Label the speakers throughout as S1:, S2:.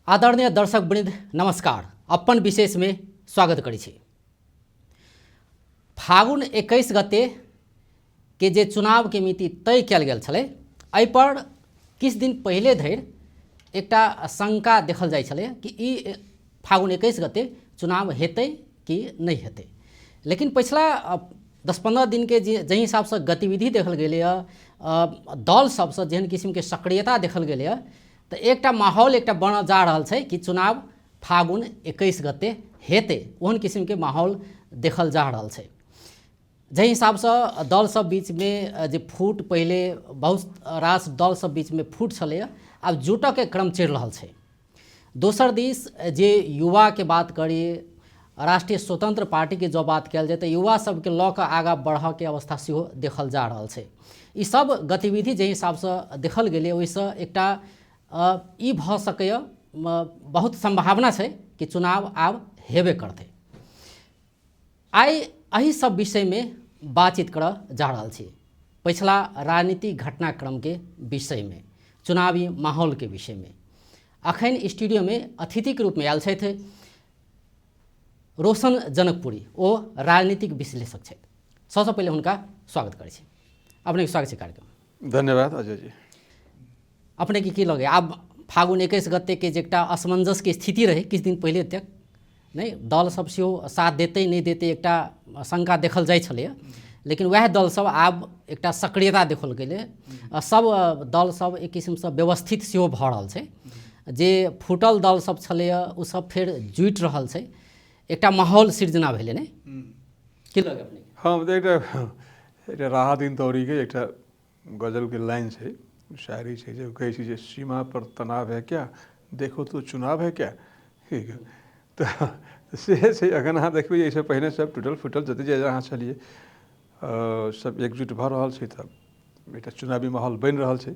S1: आदरणीय दर्शक वृंद नमस्कार। अपन विशेष में स्वागत करै छी। फागुन 21 गते के जे चुनाव के मिति तय कयल गेल छलै, एहि पर किछु दिन पहिले धरि एकटा शंका देखल जाइ छलै कि ई फागुन 21 गते चुनाव हेतै कि नहि हेतै। लेकिन पछिला 10-15 दिनके जे जाहि हिसाबसँ गतिविधि देखल गेलैए, दल सबसँ जेहन किसिमके सक्रियता देखल गेलैए, तऽ एकटा माहौल एकटा बनल जा रहल छै कि चुनाव फागुन 21 गते हेतै। ओहन किसिमके माहौल देखल जा रहल छै। जाहि हिसाबसँ दल सब बीचमे जे फूट पहिले बहुत रास दल सब बीचमे फूट छलैए, आब जुटऽके क्रम चलि रहल छै। दोसर दिस जे युवाके बात करी, राष्ट्रीय स्वतंत्र पार्टीके जँ बात कयल जाय तऽ युवा सबके लऽ कऽ आगाँ बढ़ऽके अवस्था सेहो देखल जा रहल छै। ई सब गतिविधि जाहि हिसाबसँ देखल गेलै, ओहिसँ एकटा ई भऽ सकैए, बहुत सम्भावना छै कि चुनाव आब हेबे करतै। आइ एहि सब विषयमे बातचीत करऽ जा रहल छी, पछिला राजनीतिक घटनाक्रमके विषयमे, चुनावी माहौलके विषयमे। अखन स्टूडियोमे अतिथिके रूपमे आयल छथि रोशन जनकपुरी, ओ राजनीतिक विश्लेषक छथि। सबसँ पहिले हुनका स्वागत करै छी। अपनेके स्वागत छै कार्यक्रम।
S2: धन्यवाद अजय जी।
S1: अपनेके की लगैए, आब फागुन 21 गतेके जे एकटा असमंजसके स्थिति रहै किछु दिन पहिले तक, नहि दल सब सेहो साथ देतै नहि देतै एकटा शंका देखल जाइ छलैए, लेकिन वएह दल सब आब एकटा सक्रियता देखल गेलै। सब दल सब एक किसिमसँ व्यवस्थित सेहो भऽ रहल छै। जे फूटल दल सब छलैए ओ सब फेर जुटि रहल छै, एकटा माहौल सृजना भेलै। ने की लगै अपने?
S2: हँ, एकटा राहत इंदौरीके एकटा गजलके लाइन छै, शायरी छै, जे कहै छै जे सीमा पर तनाव है क्या, देखो तो चुनाव है क्या। ठीक तऽ से छै। अखन अहाँ देखबै एहिसँ पहिने सब टूटल फूटल जते जे अहाँ छलियै सब एकजुट भऽ रहल छै, तऽ एकटा चुनावी माहौल बनि रहल छै।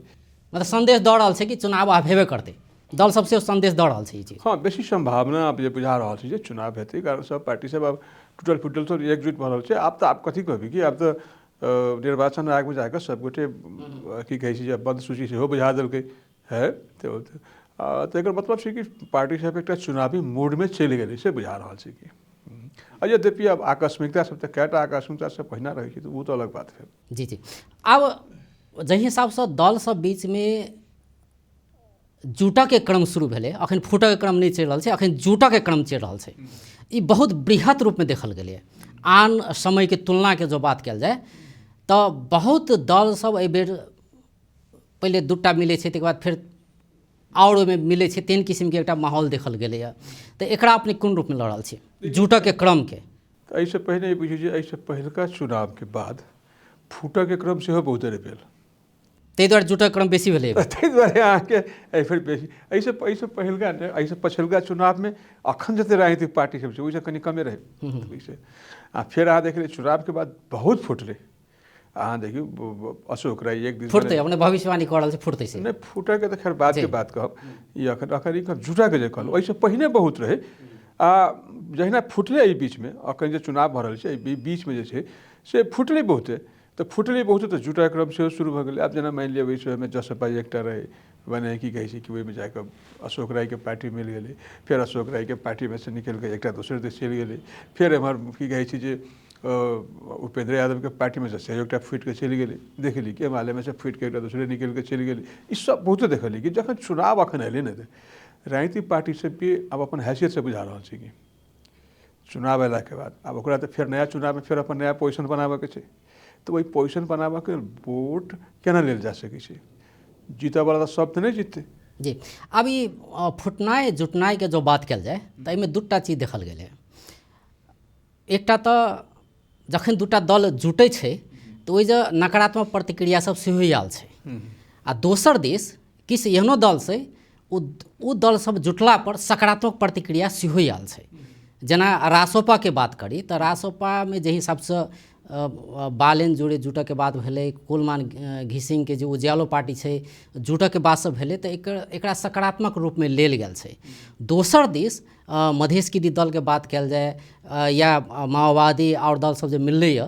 S1: मतलब संदेश दऽ रहल छै कि चुनाव आब हेबे करतै, दल सब सेहो संदेश दऽ रहल छै ई चीज।
S2: हँ, बेसी सम्भावना आब जे बुझा रहल छै जे चुनाव हेतै, कारण सब पार्टी सब आब टूटल फूटल सब एकजुट भऽ रहल छै। आब तऽ आब कथी कहबै कि आब तऽ निर्वाचन आयोगमे जाकऽ सबगोटे की कहै छै जे बन्द सूची सेहो बुझा देलकै है, तऽ एकर मतलब छै कि पार्टी सब एकटा चुनावी मोडमे चलि गेलै से बुझा रहल छै कि। आ यद्यपि आब आकस्मिकता सब तऽ कएटा आकस्मिकता सब पहिना रहै छै, तऽ ओ तऽ अलग बात भेल।
S1: जी जी। आब जाहि हिसाबसँ दल सब बीचमे जुटऽके क्रम शुरू भेलै, अखन फूटऽके क्रम नहि चलि रहल छै, अखन जुटऽके क्रम चलि रहल छै। ई बहुत बृहत रूपमे देखल गेलैए। आन समयके तुलनाके जँ बात कयल जाय तऽ बहुत दल सब एहिबेर पहिले दूटा मिलै छै, तकर बाद फेर आओर ओहिमे मिलै छै, तेहन किसिमके एकटा माहौल देखल गेलैए। तऽ एकरा अपने कोन रूपमे लऽ रहल छी जुटऽके क्रमके?
S2: तऽ एहिसँ पहिने ई बुझियौ जे एहिसँ पहिलुका चुनावके बाद फूटऽके क्रम सेहो बहुते भेल,
S1: ताहि दुआरे जुटक क्रम बेसी भेलै।
S2: ताहि दुआरे अहाँके एहिबेर बेसी एहिसँ पहिलुका नहि, एहिसँ पछिलका चुनावमे अखन जते राजनीतिक पार्टी सब छै ओहिसँ कनि कमे रहै ओहिसँ। आ फेर अहाँ देखलियै चुनावके बाद बहुत फुटलै। अहाँ देखियौ अशोक राय एक दिन
S1: फुटतै, अपने भविष्यवाणी कऽ रहल छै फुटतै से।
S2: नहि, फूटऽके तऽ खैर बादके बात कहब, ई अखन अखन ई कहब जुटऽके जे कहलहुँ एहिसँ पहिने बहुत रहै। आ जहिना फुटलै एहि बीचमे, अखन जे चुनाव भऽ रहल छै एहि बीचमे जे छै से फुटलै बहुते, तऽ फुटलै बहुते तऽ जुटऽके क्रम सेहो शुरू भऽ गेलै। आब जेना मानि लिअ ओहि समयमे जसपा एकटा रहै, मने की कहै छै कि ओहिमे जाकऽ अशोक रायके पार्टी मिल गेलै, फेर अशोक रायके पार्टीमे से निकलि कऽ एकटा दोसर दिस चलि गेलै, फेर एम्हर की कहै छै जे उपेन्द्र यादवके पार्टीमे से सेहो एकटा फुटि कऽ चलि गेलै, देखली कि एमालेमे से फुटि कऽ एकटा दोसरे निकलि कऽ चलि गेलै। ई सब बहुते देखलियै कि जखन चुनाव अखन एलै ने तऽ राजनीतिक पार्टी सबके आब अपन हैसियतसँ बुझा रहल छै कि चुनाव अयलाके बाद आब ओकरा तऽ फेर नया चुनावमे फेर अपन नया पोजिशन बनाबऽके छै, तऽ ओहि पोजिशन बनाबऽके लेल वोट केना लेल जा सकै छै? जीतऽवला तऽ सब तऽ नहि जीततै।
S1: जी, आब ई फुटनाइ जुटनाइके जँ बात कयल जाय तऽ एहिमे दूटा चीज देखल गेलै। एकटा तऽ जखन दूटा दल जुटै छै तऽ ओहि जे नकारात्मक प्रतिक्रिया सब सेहो आयल छै, आ दोसर दिस किछु एहनो दल छै ओ दल सब जुटला पर सकारात्मक प्रतिक्रिया सेहो आयल छै। जेना रासोपाके बात करी तऽ रासोपामे जाहि हिसाबसँ बालेन जुड़े जुटऽके बात भेलै, कुलमान घिसिङके जे उज्यालो पार्टी छै जुटऽके बात सब भेलै, तऽ एकरा सकारात्मक रूपमे लेल गेल छै। दोसर दिस मधेशके दलके बात कयल जाय या माओवादी आओर दल सब जे मिललैए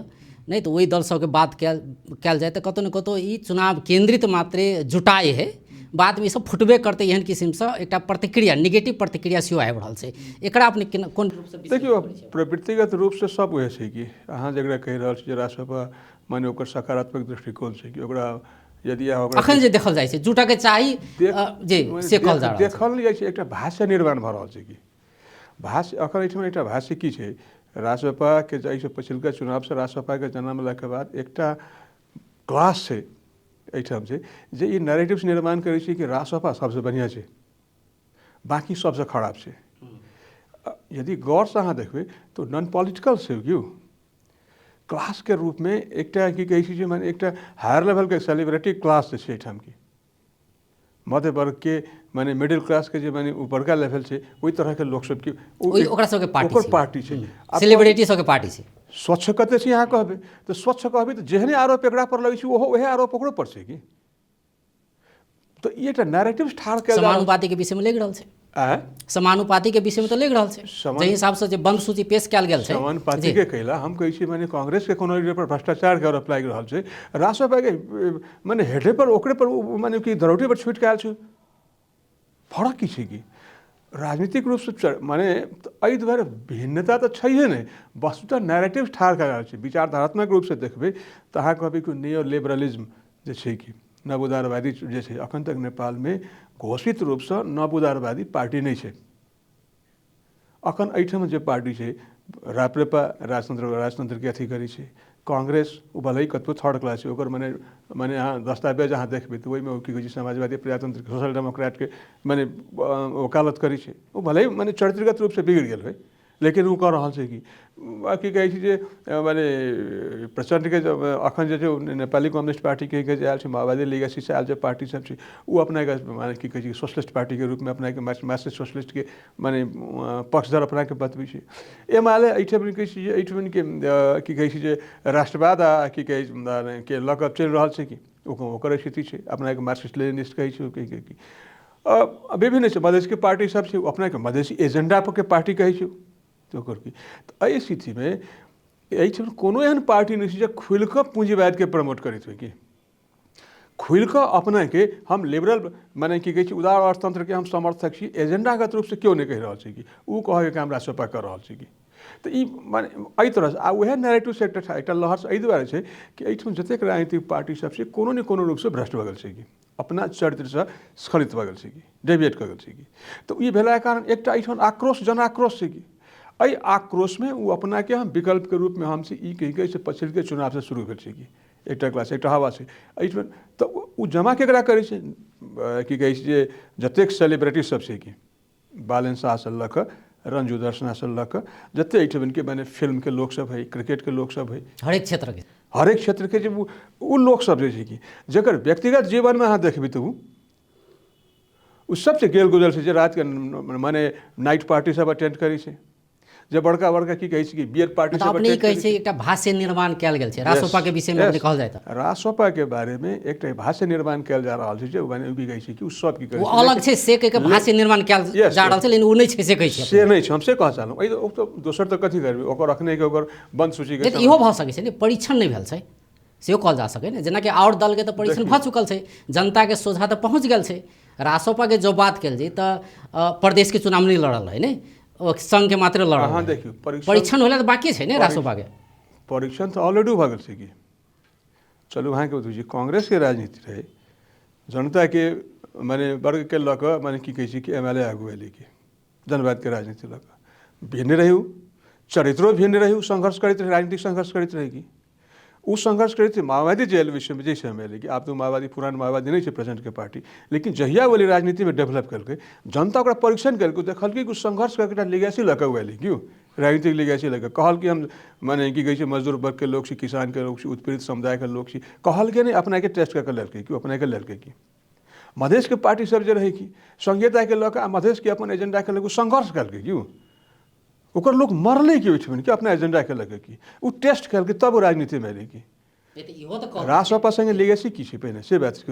S1: नहि, तऽ ओहि दल सबके बात कयल जाय तऽ कतहु ने कतहु ई चुनाव केन्द्रित मात्रे जुटाइ है, बादमे ई सब फुटबे करतै, एहन किसिमसँ एकटा प्रतिक्रिया, निगेटिव प्रतिक्रिया सेहो आबि रहल छै। एकरा अपने केना कोन रूपसँ?
S2: देखियौ, प्रवृत्तिगत रूपसँ सब उएह छै कि अहाँ जकरा कहि रहल छी जे रासोपा माने ओकर सकारात्मक दृष्टिकोण छै कि ओकरा यदि अहाँ ओकरा
S1: अखन जे देखल जाइ छै जुटऽके चाही जे से कहल जा रहल छै।
S2: देखल नहि जाइ छै, एकटा भाष्य निर्माण भऽ रहल छै कि भाष्य अखन एहिठाम एकटा भाष्य की छै रासोपाके। एहिसँ पछिलका चुनावसँ रासोपाके जन्म लेलाके बाद एकटा क्लास छै एहिठाम छै जे ई नैरेटिव्स निर्माण करै छै कि रासोपा सबसँ बढ़िआँ छै, बाँकी सबसँ खराब छै। यदि गौरसँ अहाँ देखबै तऽ नॉन पॉलिटिकल छै क्यू क्लासके रूपमे, एकटा की कहै छै जे माने एकटा हायर लेवलके सेलिब्रिटी क्लास जे छै एहिठाम की मध्य वर्गके माने मिडिल क्लासके जे माने ऊपरका लेवल छै, ओहि तरहके लोक सबके
S1: ओकरा सबके पार्टी
S2: ओकर पार्टी छै।
S1: सेलिब्रिटी सबके पार्टी छै।
S2: स्वच्छ कते छै अहाँ कहबै तऽ, स्वच्छ कहबै तऽ जेहने आरोप एकरा पर लगै छै, ओहो उएह आरोप ओकरो पर छै कि। तऽ ई एकटा नैरेटिव ठाढ़ कयल जा रहल
S1: समानुपातिके विषयमे लागि रहल छै।
S2: आँय?
S1: समानुपातिके विषयमे तऽ लागि रहल छै, जाहि हिसाबसँ जे बंद सूची पेश कयल गेल छै।
S2: समानुपातिके कैला हम कहै छी, माने कांग्रेसके कोनो लीडर पर भ्रष्टाचारके आरोप लागि रहल छै, रासोपाके माने हेडे पर ओकरे पर माने कि दरौटे पर छूटि कऽ आयल छै। फरक की छै कि राजनीतिक रूपसँ माने एहि दुआरे भिन्नता तऽ छैहे नहि, वस्तुतः नैरेटिव ठाढ़ कऽ रहल छै। विचारधारात्मक रूपसँ देखबै तऽ अहाँ कहबै कि नियो लिबरलिज्म जे छै कि नव उदारवादी जे छै, अखन तक नेपालमे घोषित रूपसँ नव उदारवादी पार्टी नहि छै। अखन एहिठाम जे पार्टी छै राप्रपा, राजतन्त्र, राजतन्त्रके अथी करै छै। कांग्रेस ओ भले ही कतबो थर्ड क्लास छै, ओकर माने माने अहाँ दस्तावेज अहाँ देखबै तऽ ओहिमे ओ की कहै छै समाजवादी प्रजातन्त्र, सोशल डेमोक्रेटके माने वकालत करै छै। ओ भले ही माने चरित्रगत रूपसँ बिगड़ि गेल होइ, लेकिन ओ कऽ रहल छै कि की कहै छै जे माने प्रचण्डके अखन जे छै नेपाली कम्युनिस्ट पार्टीके जे आयल छै, माओवादी लीगेसीसँ आयल जे पार्टी सब छै, ओ अपनाके माने की कहै छै सोशलिस्ट पार्टीके रूपमे अपनाके मार्क्सिस्ट सोशलिस्टके माने पक्षधर अपनाके बतबै छै। एमाले एहिठाम कहै छै जे एहिठामके की कहै छै जे राष्ट्रवाद आ की कहै छै के लऽ कऽ चलि रहल छै कि ओकर स्थिति छै, अपनाके मार्क्सिस्ट लेनिनिस्ट कहै छै। कहै कि विभिन्न छै, मधेशके पार्टी सब छै, ओ अपनाके मधेसी एजेंडा के पार्टी कहै छै। तऽ ओकर की? तऽ एहि स्थितिमे एहिठाम कोनो एहन पार्टी नहि छै जे खुलि कऽ पूँजीवादके प्रमोट करैत होइ कि खुलि कऽ अपनाके हम लिबरल माने की कहै छै उदार अर्थतन्त्रके हम समर्थक छी, एजेंडागत रूपसँ केओ नहि कहि रहल छै कि ओ कहैके काम रासोपा कऽ रहल छै कि। तऽ ई माने एहि तरहसँ आ उएह नैरेटिवसँ एकटा एकटा लहर एहि दुआरे छै कि एहिठाम जतेक राजनीतिक पार्टी सब छै कोनो ने कोनो रूपसँ भ्रष्ट भऽ गेल छै कि अपना चरित्रसँ स्खलित भऽ गेल छै कि डेविएट कऽ गेल छै कि। तऽ ई भेलाके कारण एकटा एहिठाम आक्रोश, जन आक्रोश छै कि एहि आक्रोशमे ओ अपनाके हम विकल्पके रूपमे हम छी, ई कहि कऽ से पछिलके चुनावसँ शुरू भेल छै कि एकटा क्लास, एकटा हवा छै एहिठाम। तऽ ओ जमा केकरा करै छै? की कहै छै जे जतेक सेलिब्रिटी सब छै कि बालेन शाहसँ लऽ कऽ रंजू दर्शनासँ लऽ कऽ जतेक एहिठामके माने फिल्मके लोकसब हइ, क्रिकेटके लोकसब हइ,
S1: हरेक क्षेत्रके,
S2: हरेक क्षेत्रके जे ओ लोकसब जे छै कि जकर व्यक्तिगत जीवनमे अहाँ देखबै तऽ ओ सबसँ गेल गुजरल छै, जे रातिके माने नाइट पार्टी सब अटेंड करै छै, जे बड़का बड़का की कहै छै कि बियर पार्टी
S1: सब अपने कहै छै एकटा भाष्य निर्माण कयल गेल छै रासोपा के विषयमे। अपने कहल जाय तऽ
S2: रासोपा के बारेमे एकटा भाष्य निर्माण कयल जा रहल छै जे माने की कहै छै कि ओ सब की
S1: करै छै अलग छै से कहि के भाष्य निर्माण कयल जा रहल छै, लेकिन ओ नहि छै से कहै छै।
S2: से नहि छै, हम से कहऽ चाहलहुँ। एहि दोसर तऽ कथी करबै, ओकर अखने के ओकर बंद सूची
S1: के इहो भऽ सकै छै ने, परीक्षण नहि भेल छै सेहो कहल जा सकै ने। जेनाकि आओर दलके तऽ परीक्षण भऽ चुकल छै, जनताके सोझा तऽ पहुँच गेल छै। रासोपाके जो बात कयल जाय तऽ प्रदेशके चुनाव नहि लड़ल है ने, संघके मात्र लड़ल।
S2: अहाँ देखियौ,
S1: परीक्षण होला तऽ बाकी छै ने रासोपाके।
S2: परीक्षण तऽ ऑलरेडी भऽ गेल छै कि। चलू अहाँके बतबै छी, कांग्रेसके राजनीति रहै जनताके माने वर्गके लऽ कऽ माने की कहै छै कि एम एल ए आगू एलै कि जनवादके राजनीति लऽ कऽ भिन्न रहै, ओ चरित्रो भिन्न रहै, ओ संघर्ष करैत रहै, राजनीतिक संघर्ष करैत रहै कि ओ संघर्ष करैत रहै। माओवादी जे विषयमे जाहि समयमे एलै कि आब तऽ माओवादी पुरान माओवादी नहि छै प्रेजेंटके पार्टी, लेकिन जहिया ओ राजनीतिमे डेवलप केलकै, जनता ओकरा परीक्षण केलकै, देखलकै कि ओ संघर्ष करके एकटा लिगेसी लऽ कऽ ओ एलै कि राजनीतिक लिगेसी लऽ कऽ कहल कि हम माने की कहै छै मजदूर वर्गके लोक छी, किसानके लोक छी, उत्पीड़ित समुदायके लोक छी, कहलकै नहि, अपनाके टेस्ट कऽ के लेलकै कि अपनाके लेलकै कि। मधेशके पार्टी सब जे रहै कि संघीयताके लऽ कऽ आ मधेशके अपन एजेंडाके लऽ कऽ संघर्ष केलकै कि ओकर लोक मरलै कि ओहिठाम कि अपना एजेंडाके लऽ कऽ कि ओ टेस्ट केलकै तब ओ राजनीतिमे एलै कि। रासोपा सङ्गे लिगेसी की छै पहिने से बात
S1: छै।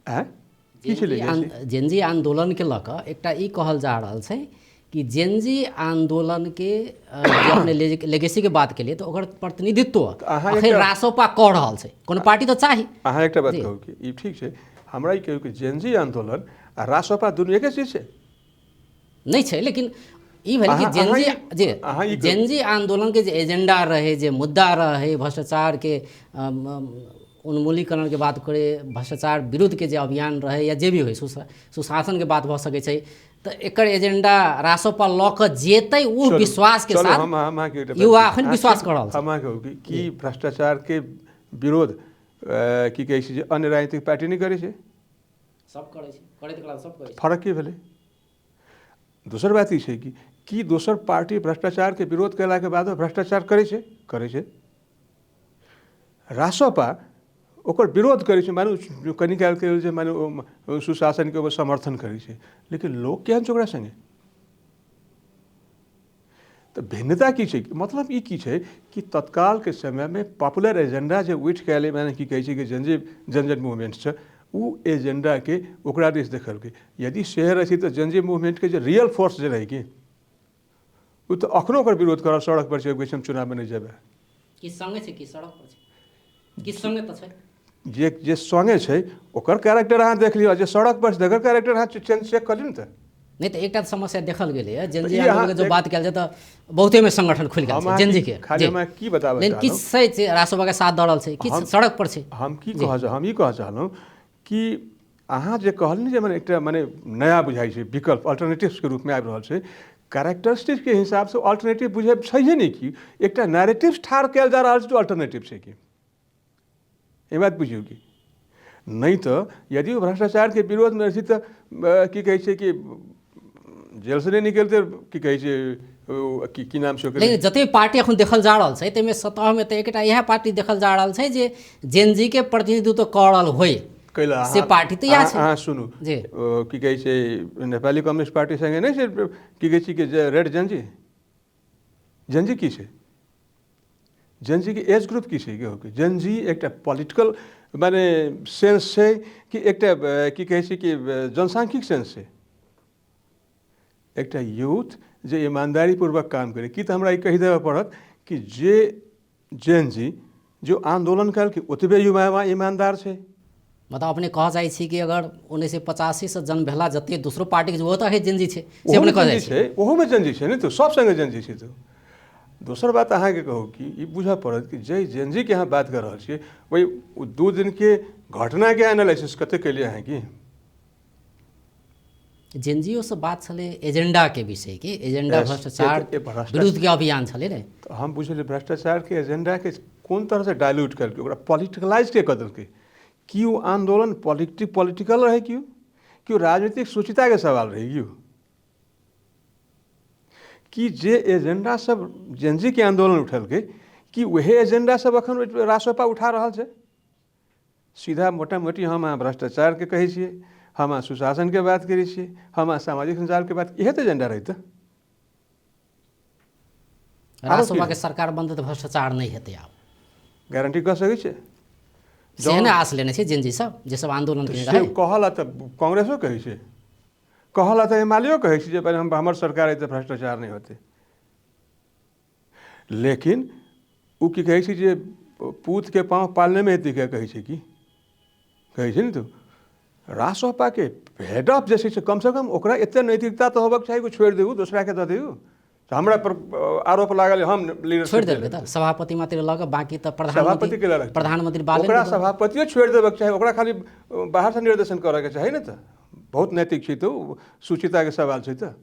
S2: आँय की छै लिगेसी?
S1: जेनजी आंदोलनके लऽ कऽ एकटा ई कहल जा रहल छै कि जेनजी आंदोलनके जे अपने लेगेसीके बात केलियै तऽ ओकर प्रतिनिधित्व अखन रासोपा कऽ रहल छै, कोनो पार्टी तऽ चाही।
S2: अहाँ एकटा बात कहू कि ई ठीक छै, हमरा ई कहियौ कि जेनजी आंदोलन आ रासोपा दुनू एके चीज छै?
S1: नहि छै, लेकिन ई भेलै कि जेनजी जे जेनजी आंदोलन के जे एजेंडा रहे, जे मुद्दा रहे, भ्रष्टाचार के उन्मूलीकरण के बात करे, भ्रष्टाचार विरुद्ध के जे अभियान रहे या जे भी होइ, सुशासन के बात भऽ सकै छै, तऽ एकर एजेंडा रासोपा लऽ कऽ जेतै ओ विश्वास के साथ युवा अखन विश्वास कऽ रहल छै।
S2: हम अहाँके कि भ्रष्टाचार के विरोध की कहै छै जे अन्य राजनीतिक पार्टी नहि करै छै?
S1: सब करै छै, करैत कला सब करै छै।
S2: फरक की भेलै? दोसर बात ई छै कि की दोसर पार्टी भ्रष्टाचार के विरोध कयलाके बादो भ्रष्टाचार करै छै? करै छै। रासोपा ओकर विरोध करै छै, मानू कनि कालके जे मानू सुशासनके ओ समर्थन करै छै, लेकिन लोक केहन छै ओकरा सङ्गे? तऽ भिन्नता की छै? मतलब ई की छै कि तत्कालके समयमे पॉपुलर एजेंडा जे उठि कऽ एलै, माने की कहै छै कि जनजे जनजन मूवमेंट छै, ओ एजेंडाके ओकरा दिस देखलकै। यदि शहर अछि तऽ जनजी मूवमेंटके जे रियल फोर्स जे रहै कि ओ तऽ अखनो ओकर विरोध करब सड़क पर छै, हम चुनावमे नहि जेबै।
S1: की सङ्गे छै कि सड़क पर छै? की सङ्गे तऽ छै?
S2: जे जे सङ्गे छै ओकर कैरेक्टर अहाँ देख लियौ, जे सड़क पर छै तकर कैरेक्टर अहाँ चेक कऽ लियौ ने। तऽ
S1: नहि तऽ एकटा समस्या देखल गेलैए, जेनजी आंदोलन के जो बात कयल जाय तऽ बहुते में संगठन खुलि गेल छै जेनजी के।
S2: खाली हम की बताबऽ
S1: लेकिन किछु छै रासोपा के साथ दऽ रहल छै, किछु सड़क पर छै।
S2: हम की कहऽ हम ई कहऽ चाहलहुँ कि अहाँ जे कहलियै जे मने एकटा मने नया बुझाइ छै विकल्प अल्टरनेटिव्सके रूपमे आबि रहल छै, कैरेक्टरिस्टिक्सके हिसाबसँ अल्टरनेटिव बुझै छैहे नहि कि एकटा नैरेटिव्स ठाढ़ कयल जा रहल छै जो अल्टरनेटिव छै कि ई बात बुझियौ कि नहि। तऽ यदि ओ भ्रष्टाचारके विरोधमे रहै तऽ की कहै छै कि जेलसँ नहि निकलतै, की कहै छै की नाम छै।
S1: लेकिन जते पार्टी अखन देखल जा रहल छै ताहिमे सतहमे तऽ एकटा इएह पार्टी देखल जा रहल छै जे जेनजी के प्रतिनिधित्व कऽ रहल होइ, से पार्टी तऽ इएह छै।
S2: अहाँ सुनू जी, की कहै छै नेपाली कम्युनिस्ट पार्टी सङ्गे नहि छै की कहै छै कि जे रेड जेनजी, जेनजी की छै? जेनजीके एज ग्रुप की छै? कि जेनजी एकटा पॉलिटिकल माने सेंस छै कि एकटा की कहै छै कि जनसांख्यिक सेंस छै? एकटा यूथ जे ईमानदारीपूर्वक काम करे की, तऽ हमरा ई कहि देबऽ पड़त कि जे जेनजी जो आंदोलन कयल ओतबे युवा ईमानदार छै।
S1: मतलब अपने कह जाइ छी कि अगर 1985 से जन्म भेला जते दोसरो पार्टीके ओहो तऽ जेनजी छै, से अपने कह जाइ
S2: छै ओहोमे जेनजी छै ने, तऽ सब सङ्गे जेनजी छै। तऽ दोसर बात अहाँके कहू कि ई बुझऽ पड़त कि जाहि जेनजीके अहाँ बात कऽ रहल छियै ओहि 2 दिनके घटनाके एनालिसिस कते केलियै अहाँ? कि
S1: जेनजीओ से बात छलै एजेंडाके विषय के, एजेंडा भ्रष्टाचार विरुद्धके अभियान छलै ने।
S2: तऽ हम बुझलियै भ्रष्टाचारके एजेंडाके कोन तरहसँ डाइल्यूट केलकै, ओकरा पॉलिटिकलाइज के कऽ देलकै। कि ओ आन्दोलन पॉलिटिकल रहै कि ओ राजनीतिक सूचिताके सवाल रहै? कि जे एजेंडा सब जेनजी के आंदोलन उठेलकै कि वएह एजेंडा सब अखन रासोपा उठा रहल छै? सीधा मोटा मोटी हम अहाँ भ्रष्टाचारके कहै छियै, हम अहाँ सुशासनके बात करै छियै, हम अहाँ सामाजिक संचारके बात, इएह तऽ एजेंडा रहै। तऽ
S1: रासोपा के सरकार बनतै तऽ भ्रष्टाचार नहि हेतै, आब
S2: गारंटी कऽ सकै छियै?
S1: से ने आस लेने छै जेनजी सब जे सब आंदोलन केने रहै।
S2: कहला तऽ कांग्रेसो कहै छै, कहला तऽ एमालियो कहै छै जे हमर सरकार अइ तऽ भ्रष्टाचार नहि होतै, लेकिन ओ की कहै छै जे पूतके पाँव पालनेमे हेतै, क्या कहै छै कि कहै छै ने। तऽ रासोपाके हेड ऑफ जे छै से कमसँ कम ओकरा एते नैतिकता तऽ होबक चाही कि छोड़ि दियौ दोसराके दऽ दियौ। तऽ हमरा पर आरोप लागल हम
S1: लीडरशिप छोड़ि देलकै तऽ सभापति मात्र लऽ कऽ बाँकी तऽ
S2: सभापति के लऽ
S1: प्रधानमंत्री
S2: ओकरा सभापतियो छोड़ि देबक चाही, ओकरा खाली बाहरसँ निर्देशन करऽके चाही ने। तऽ बहुत नैतिक छै, तऽ सुचिताके सवाल छै। तऽ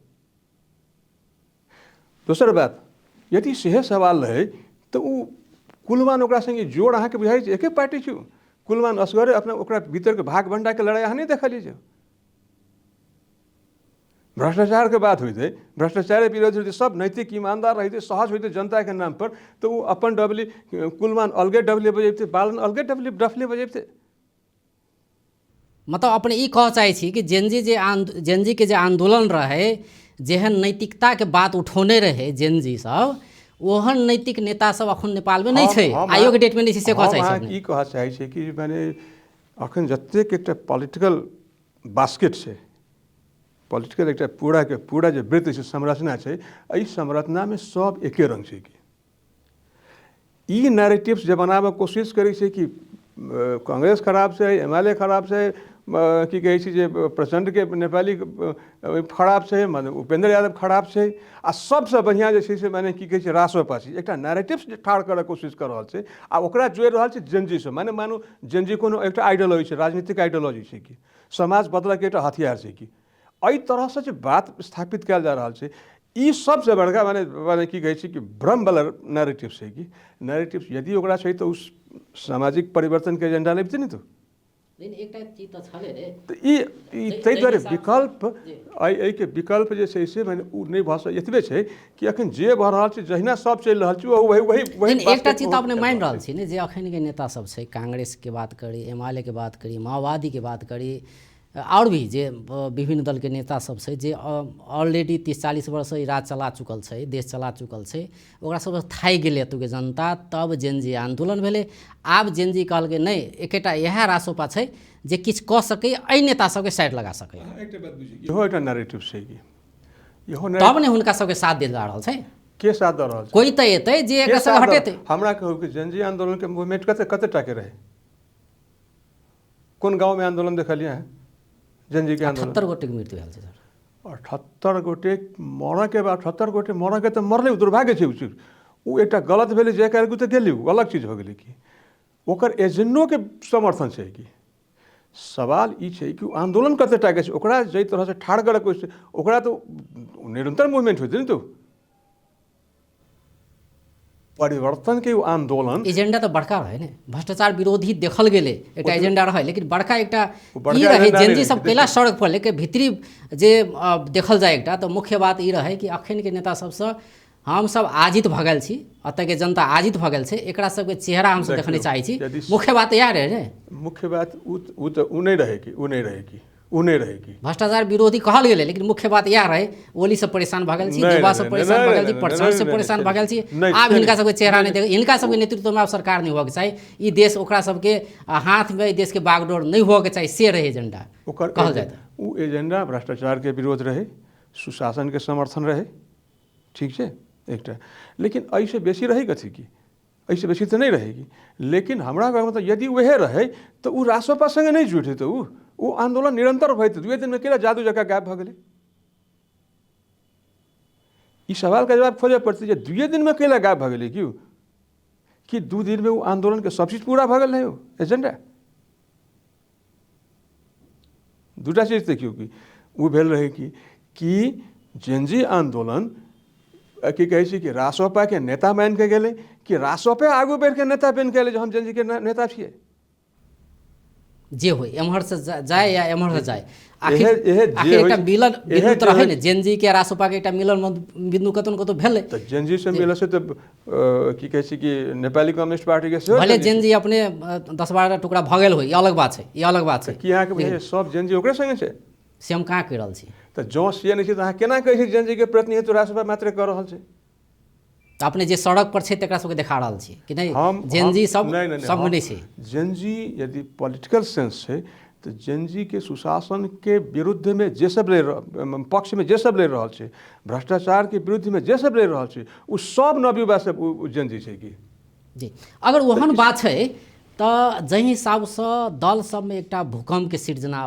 S2: दोसर बात यदि सेहे सवाल रहै तऽ ओ कुलमान ओकरा सङ्गे जोड़ अहाँके बुझाइ छै एके पार्टी छै। कुलमान असगरे अपना ओकरा भीतरके भाग भण्डाके लड़ाइ अहाँ नहि देखलियै? जे भ्रष्टाचारके बात होइतै, भ्रष्टाचारे विरोध होइतै, सब नैतिक ईमानदार रहितै, सहज होइतै जनताके नाम पर, तऽ ओ अपन डबली कुलमान अलगे डबली बजेतै, बालन अलगे डबली डफली बजेतै।
S1: मतलब अपने ई कहऽ चाहै छी कि जेनजी जे जेनजी के जे आंदोलन रहै, जेहन नैतिकताके बात उठौने रहै जेनजी सब, ओहन नैतिक नेता सब अखन नेपालमे नहि छै, आइयो के डेटमे नहि छै, से कहऽ चाहै छी?
S2: ई कहऽ चाहै छी कि माने अखन जतेक एकटा पॉलिटिकल बास्केट छै, पॉलिटिकल एकटा पूरा के पूरा जे वृत्त छै, संरचना छै, एहि संरचनामे सब एके रंग छै। कि ई नैरेटिव्स जे बनाबऽ कोशिश करै छै कि कांग्रेस खराब छै, एम एल ए खराब छै, की कहै छै जे प्रचण्डके नेपाली खराब छै, माने उपेंद्र यादव खराब छै, आ सबसँ बढ़िआँ जे छै से माने की कहै छै रासोपा छै। एकटा नैरेटिव ठाढ़ करऽ कोशिश कऽ रहल छै आ ओकरा जोड़ि रहल छै जेनजीसँ, माने मानू जेनजी कोनो एकटा आइडियोलॉजी छै, राजनीतिक आइडियोलॉजी छै कि समाज बदलऽके एकटा हथियार छै कि एहि तरहसँ जे बात स्थापित कयल जा रहल छै, ई सबसँ बड़का माने माने की कहै छै कि भ्रमवला नैरेटिव छै कि नैरेटिव यदि ओकरा छै तऽ ओ सामाजिक परिवर्तनके एजेंडा लबितै ने। तऽ
S1: एकटा चीज तऽ छलै रे,
S2: तऽ ई ताहि दुआरे विकल्प एहिके विकल्प जे छै से माने ओ नहि भऽ सकै। एतबे छै कि अखन जे भऽ रहल छै, जहिना सब चलि रहल छै वही वही वही।
S1: एकटा चीज तऽ अपने मानि रहल छी ने जे अखनके नेता सब छै, कांग्रेसके बात करी, एमाले के बात करी, माओवादीके बात करी, आओर भी जे विभिन्न दलके नेता सब छै जे ऑलरेडी 30-40 वर्ष ई राज चला चुकल छै, देश चला चुकल छै, ओकरा सब थाकि गेलै एतुके जनता। तब जेनजी आन्दोलन भेलै। आब जेनजी कहलकै नहि, एकेटा इएह रासोपा छै जे किछु कऽ सकै, एहि नेता सबके साइड लगा सकै।
S2: एकटा बात बुझी, इहो एकटा नैरेटिव छै कि इहो
S1: तब ने हुनका सबके साथ देल जा रहल छै।
S2: के साथ दऽ रहल छै?
S1: कोइ तऽ एतै जे एकरा सब हटेतै।
S2: हमरा कहू कि जेनजी आन्दोलन के मूवमेंट कते कते टाके रहै? कोन गाँवमे आन्दोलन देखलियै हैं जेनजी के आन्दोलन?
S1: 78 गोटे के मृत्यु भेल छै सर।
S2: 78 गोटे मरऽके बाद 78 गोटे मरऽके तऽ मरलै, ओ दुर्भाग्य छै। ओ चीज ओ एकटा गलत भेलै, जे काल्हि तऽ गेलै, ओ अलग चीज हो गेलै कि ओकर एजेंडोके समर्थन छै कि सवाल ई छै कि ओ आन्दोलन कते टाके छै, ओकरा जाहि तरहसँ ठाढ़ करऽ कोशिश, ओकरा तऽ निरंतर मूवमेंट होइत ने। तऽ परिवर्तन के आंदोलन
S1: एजेंडा तऽ बड़का रहै ने, भ्रष्टाचार विरोधी देखल गेलै एकटा एजेंडा रहै, लेकिन बड़का एकटा ई रहै जेनजी सब कैला सड़क पर, लेकिन भीतरी जे देखल जाय एकटा तऽ मुख्य बात ई रहै कि अखनके नेता सबसँ हमसब आजित भऽ गेल छी, एतऽके जनता आजित भऽ गेल छै, एकरा सबके चेहरा हमसब देखने चाहै छी। मुख्य बात इएह रहै ने।
S2: मुख्य बात ओ तऽ ओ नहि रहै कि ओ नहि रहै कि ओ नहि रहै कि
S1: भ्रष्टाचार विरोधी कहल गेलै, लेकिन मुख्य बात इएह रहै ओली से परेशान भऽ गेल छी, देवा से परेशान भऽ गेल छी, प्रचण्ड से परेशान भऽ गेल छी, आब हिनका सबके चेहरा नहि देख, हिनका सबके नेतृत्वमे आब सरकार नहि होबऽके चाही, ई देश ओकरा सबके हाथमे, ई देशके बागडोर नहि होबऽके चाही, से रहै एजेंडा
S2: ओकर
S1: कहल जाय।
S2: ओ एजेंडा भ्रष्टाचारके विरोध रहै, सुशासनके समर्थन रहै, ठीक छै एकटा, लेकिन एहिसँ बेसी रहै कथी की? एहिसँ बेसी तऽ नहि रहेगी। लेकिन हमरा मतलब यदि वएह रहै तऽ ओ रासोपा सङ्गे नहि जुड़तै, तऽ ओ आन्दोलन निरंतर भइतै। दुए दिनमे केना जादू जकाँ गायब भऽ गेलै? ई सवालके जवाब खोजऽ पड़तै जे दुए दिनमे केना गायब भऽ गेलै? कि 2 दिनमे ओ आन्दोलनके सब चीज पूरा भऽ गेल रहै ओ एजेंडा? दूटा चीज देखियौ कि ओ भेल रहै कि जेनजी आन्दोलन की कहै छै कि रासोपाके नेता मानिके गेलै कि रासोपे आगू बढ़िके नेता बनि गेलै जे हम जेनजीके नेता छियै?
S1: जे होइ, एम्हरसँ जाय या एम्हरसँ जाय, आखिर एकटा मिलन बिन्दु तऽ रहै ने, जेनजी के रासोपा के एकटा मिलन बिन्दु कतौ ने कतौ भेलै।
S2: तऽ जेनजी से मिलल से तऽ की कहै छै कि नेपाली कम्युनिस्ट पार्टी के सेहो
S1: भले जेनजी अपने 10-12 टुकड़ा भऽ गेल होइ, ई अलग बात छै, ई अलग बात छै।
S2: की अहाँके बुझाइए सब जेनजी ओकरे सङ्गे छै?
S1: से हम कहाँ कहि रहल छी।
S2: तऽ जँ से नहि छै तऽ अहाँ केना कहै छी जेनजी के प्रतिनिधित्व रासोपा मात्रे कऽ रहल छै?
S1: तऽ अपने जे सड़क पर छै तकरा सबके देखा रहल छी कि नहि जेनजी सब सब नहि छै?
S2: जेनजी यदि पॉलिटिकल सेंस छै तऽ जेनजी के सुशासन के विरुद्धमे जे सब लड़ि पक्षमे जे सब लड़ि रहल छै, भ्रष्टाचार के विरुद्धमे जे सब लड़ि रहल छै, ओ सब नवयुवा सब जेनजी छै कि
S1: जी। अगर ओहन बात छै तऽ जाहि हिसाबसँ दल सबमे एकटा भूकम्पके सृजना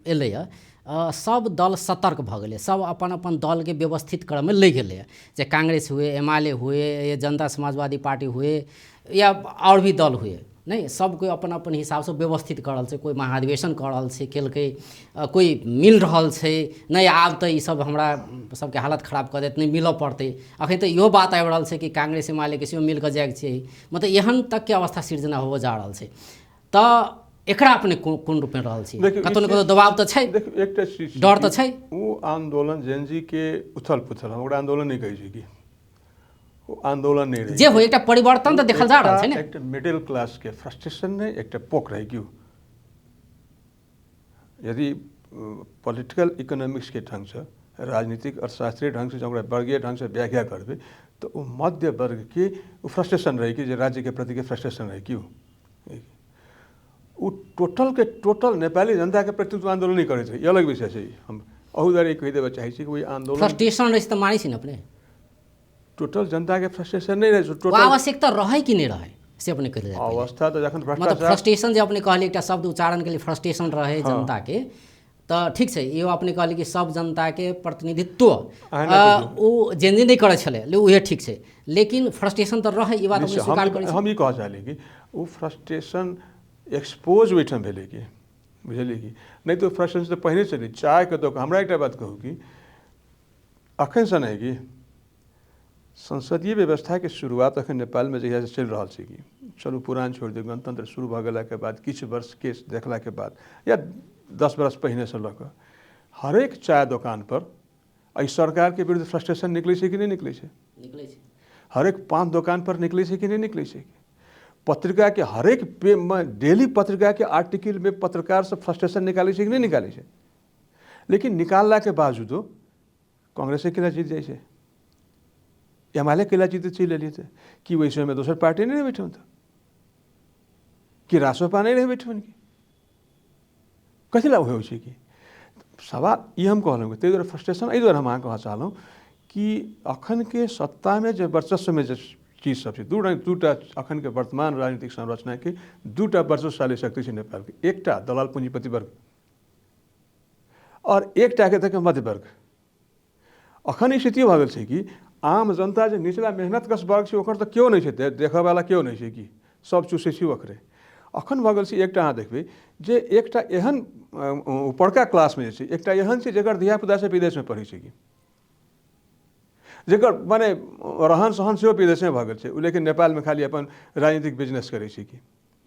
S1: एलैए, सब दल सतर्क भऽ गेलै, सब अपन अपन दलके व्यवस्थित करऽमे लागि गेलैए, चाहे कांग्रेस हुए, एमाले हुए, या जनता समाजवादी पार्टी हुए, या आओर भी दल हुए, नहि सब कोइ अपन अपन हिसाबसँ व्यवस्थित कऽ रहल छै। कोइ महाधिवेशन कऽ रहल छै, केलकै, कोइ मिल रहल छै, नहि आब तऽ ईसब हमरा सबके हालत खराब कऽ देत, नहि मिलऽ पड़तै। अखन तऽ इहो बात आबि रहल छै कि कांग्रेस एमालेके सेहो मिल कऽ जाइके छै, मतलब एहन तकके अवस्था सृजना होबऽ जा रहल छै। तऽ एकरा अपने कोन रूपमे रहल छी? कतौ ने कतौ दबाव तऽ छै,
S2: एकटा चीज
S1: डर तऽ छै।
S2: ओ आन्दोलन जेनजी के उथल पुथल, हम ओकरा आन्दोलन नहि कहै छी कि ओ आन्दोलन नहि रहै,
S1: जे हो एकटा परिवर्तन तऽ देखल जा रहल छै ने।
S2: एकटा मिडिल क्लास के फ्रस्ट्रेशन नहि, एकटा पोक रहै कि यदि पॉलिटिकल इकोनॉमिक्स के ढङ्गसँ, राजनीतिक अर्थशास्त्रीय ढङ्गसँ जँ ओकरा वर्गीय ढङ्गसँ व्याख्या करबै तऽ ओ मध्य वर्गके ओ फ्रस्ट्रेशन रहै कि जे राज्यके प्रतिके फ्रस्ट्रेशन रहै कि ओ टोटल के टोटल नेपाली जनताके प्रतित्व आन्दोलन नहि करैत रहै। ई अलग विषय छै, हम अहू दुआरे कहि देबऽ चाहै छी कि ओहि आन्दोलन
S1: फ्रस्ट्रेशन रहै तऽ मानै छी ने अपने?
S2: टोटल जनताके फ्रस्ट्रेशन नहि रहै,
S1: टोटल आवश्यकता रहै कि नहि रहै? से अपने कहल जाय
S2: अवस्था तऽ जखन
S1: मतलब
S2: भ्रष्टाचार
S1: फ्रस्ट्रेशन जे अपने कहलियै, एकटा शब्द उच्चारण के लिए फ्रस्ट्रेशन रहे जनता के, तऽ ठीक छै, इहो अपने कहलियै कि सब जनताके प्रतिनिधित्व ओ जेनजी नहि करै छलै, उहे ठीक छै, लेकिन फ्रस्ट्रेशन तऽ रहै, ई बात अपने स्वीकार करै छी।
S2: हम ई कहऽ चाहली कि ओ फ्रस्ट्रेशन एक्सपोज ओहिठाम भेलै कि बुझलियै कि नहि, तऽ फ्रस्ट्रेशन तऽ पहिने छलै। चायके दोकान, हमरा एकटा बात कहू कि अखनसँ नहि कि संसदीय व्यवस्थाके शुरुआत अखन नेपालमे जहियासँ चलि रहल छै कि चलू पुरान छोड़ि दियौ, गणतंत्र शुरू भऽ गेलाके बाद किछु वर्षके देखलाके बाद या 10 वर्ष पहिनेसँ लऽ कऽ हरेक चाय दोकानपर एहि सरकारके विरुद्ध फ्रस्ट्रेशन निकलै छै कि नहि निकलै छै?
S1: निकलै छै।
S2: हरेक पान दोकानपर निकलै छै कि नहि निकलै छै? पत्रिकाके हरेक पेमे डेली पत्रिकाके आर्टिकलमे पत्रकार सब फ्रस्ट्रेशन निकालै छै कि नहि निकालै छै? लेकिन निकाललाके बावजूदो कांग्रेसे केला जीत जाइ छै, एमाले केला जीत चलि एलियै तऽ कि ओहि समयमे दोसर पार्टी नहि रहै ओहिठाम? तऽ कि रासोपा नहि रहै ओहिठाम? कि कथी लए होइ छै? कि सवाल ई हम कहलहुँ, ताहि दुआरे फ्रस्ट्रेशन एहि दुआरे हम अहाँके कहऽ चाहलहुँ कि अखनके सत्तामे जे वर्चस्वमे जे चीज सब छै, दू रंग दूटा अखनके वर्तमान राजनीतिक संरचनाके दूटा वर्चस्वशाली शक्ति छै नेपालके, एकटा दलाल पूँजीपति वर्ग आओर एकटाके तक मध्य वर्ग। अखन स्थिति भऽ गेल छै कि आम जनता जे निचला मेहनतकश वर्ग छै ओकर तऽ केओ नहि छै, देखयवला केओ नहि छै, कि सब चूसै छै ओकरे। अखन भऽ गेल छै एकटा अहाँ देखबै जे एकटा एहन ऊपरका क्लासमे जे छै एकटा एहन छै जकर धियापुता सब विदेशमे पढ़ै छै, कि जकर माने रहन सहन सेहो विदेशमे भऽ गेल छै, लेकिन नेपालमे खाली अपन राजनीतिक बिजनेस करै छै, कि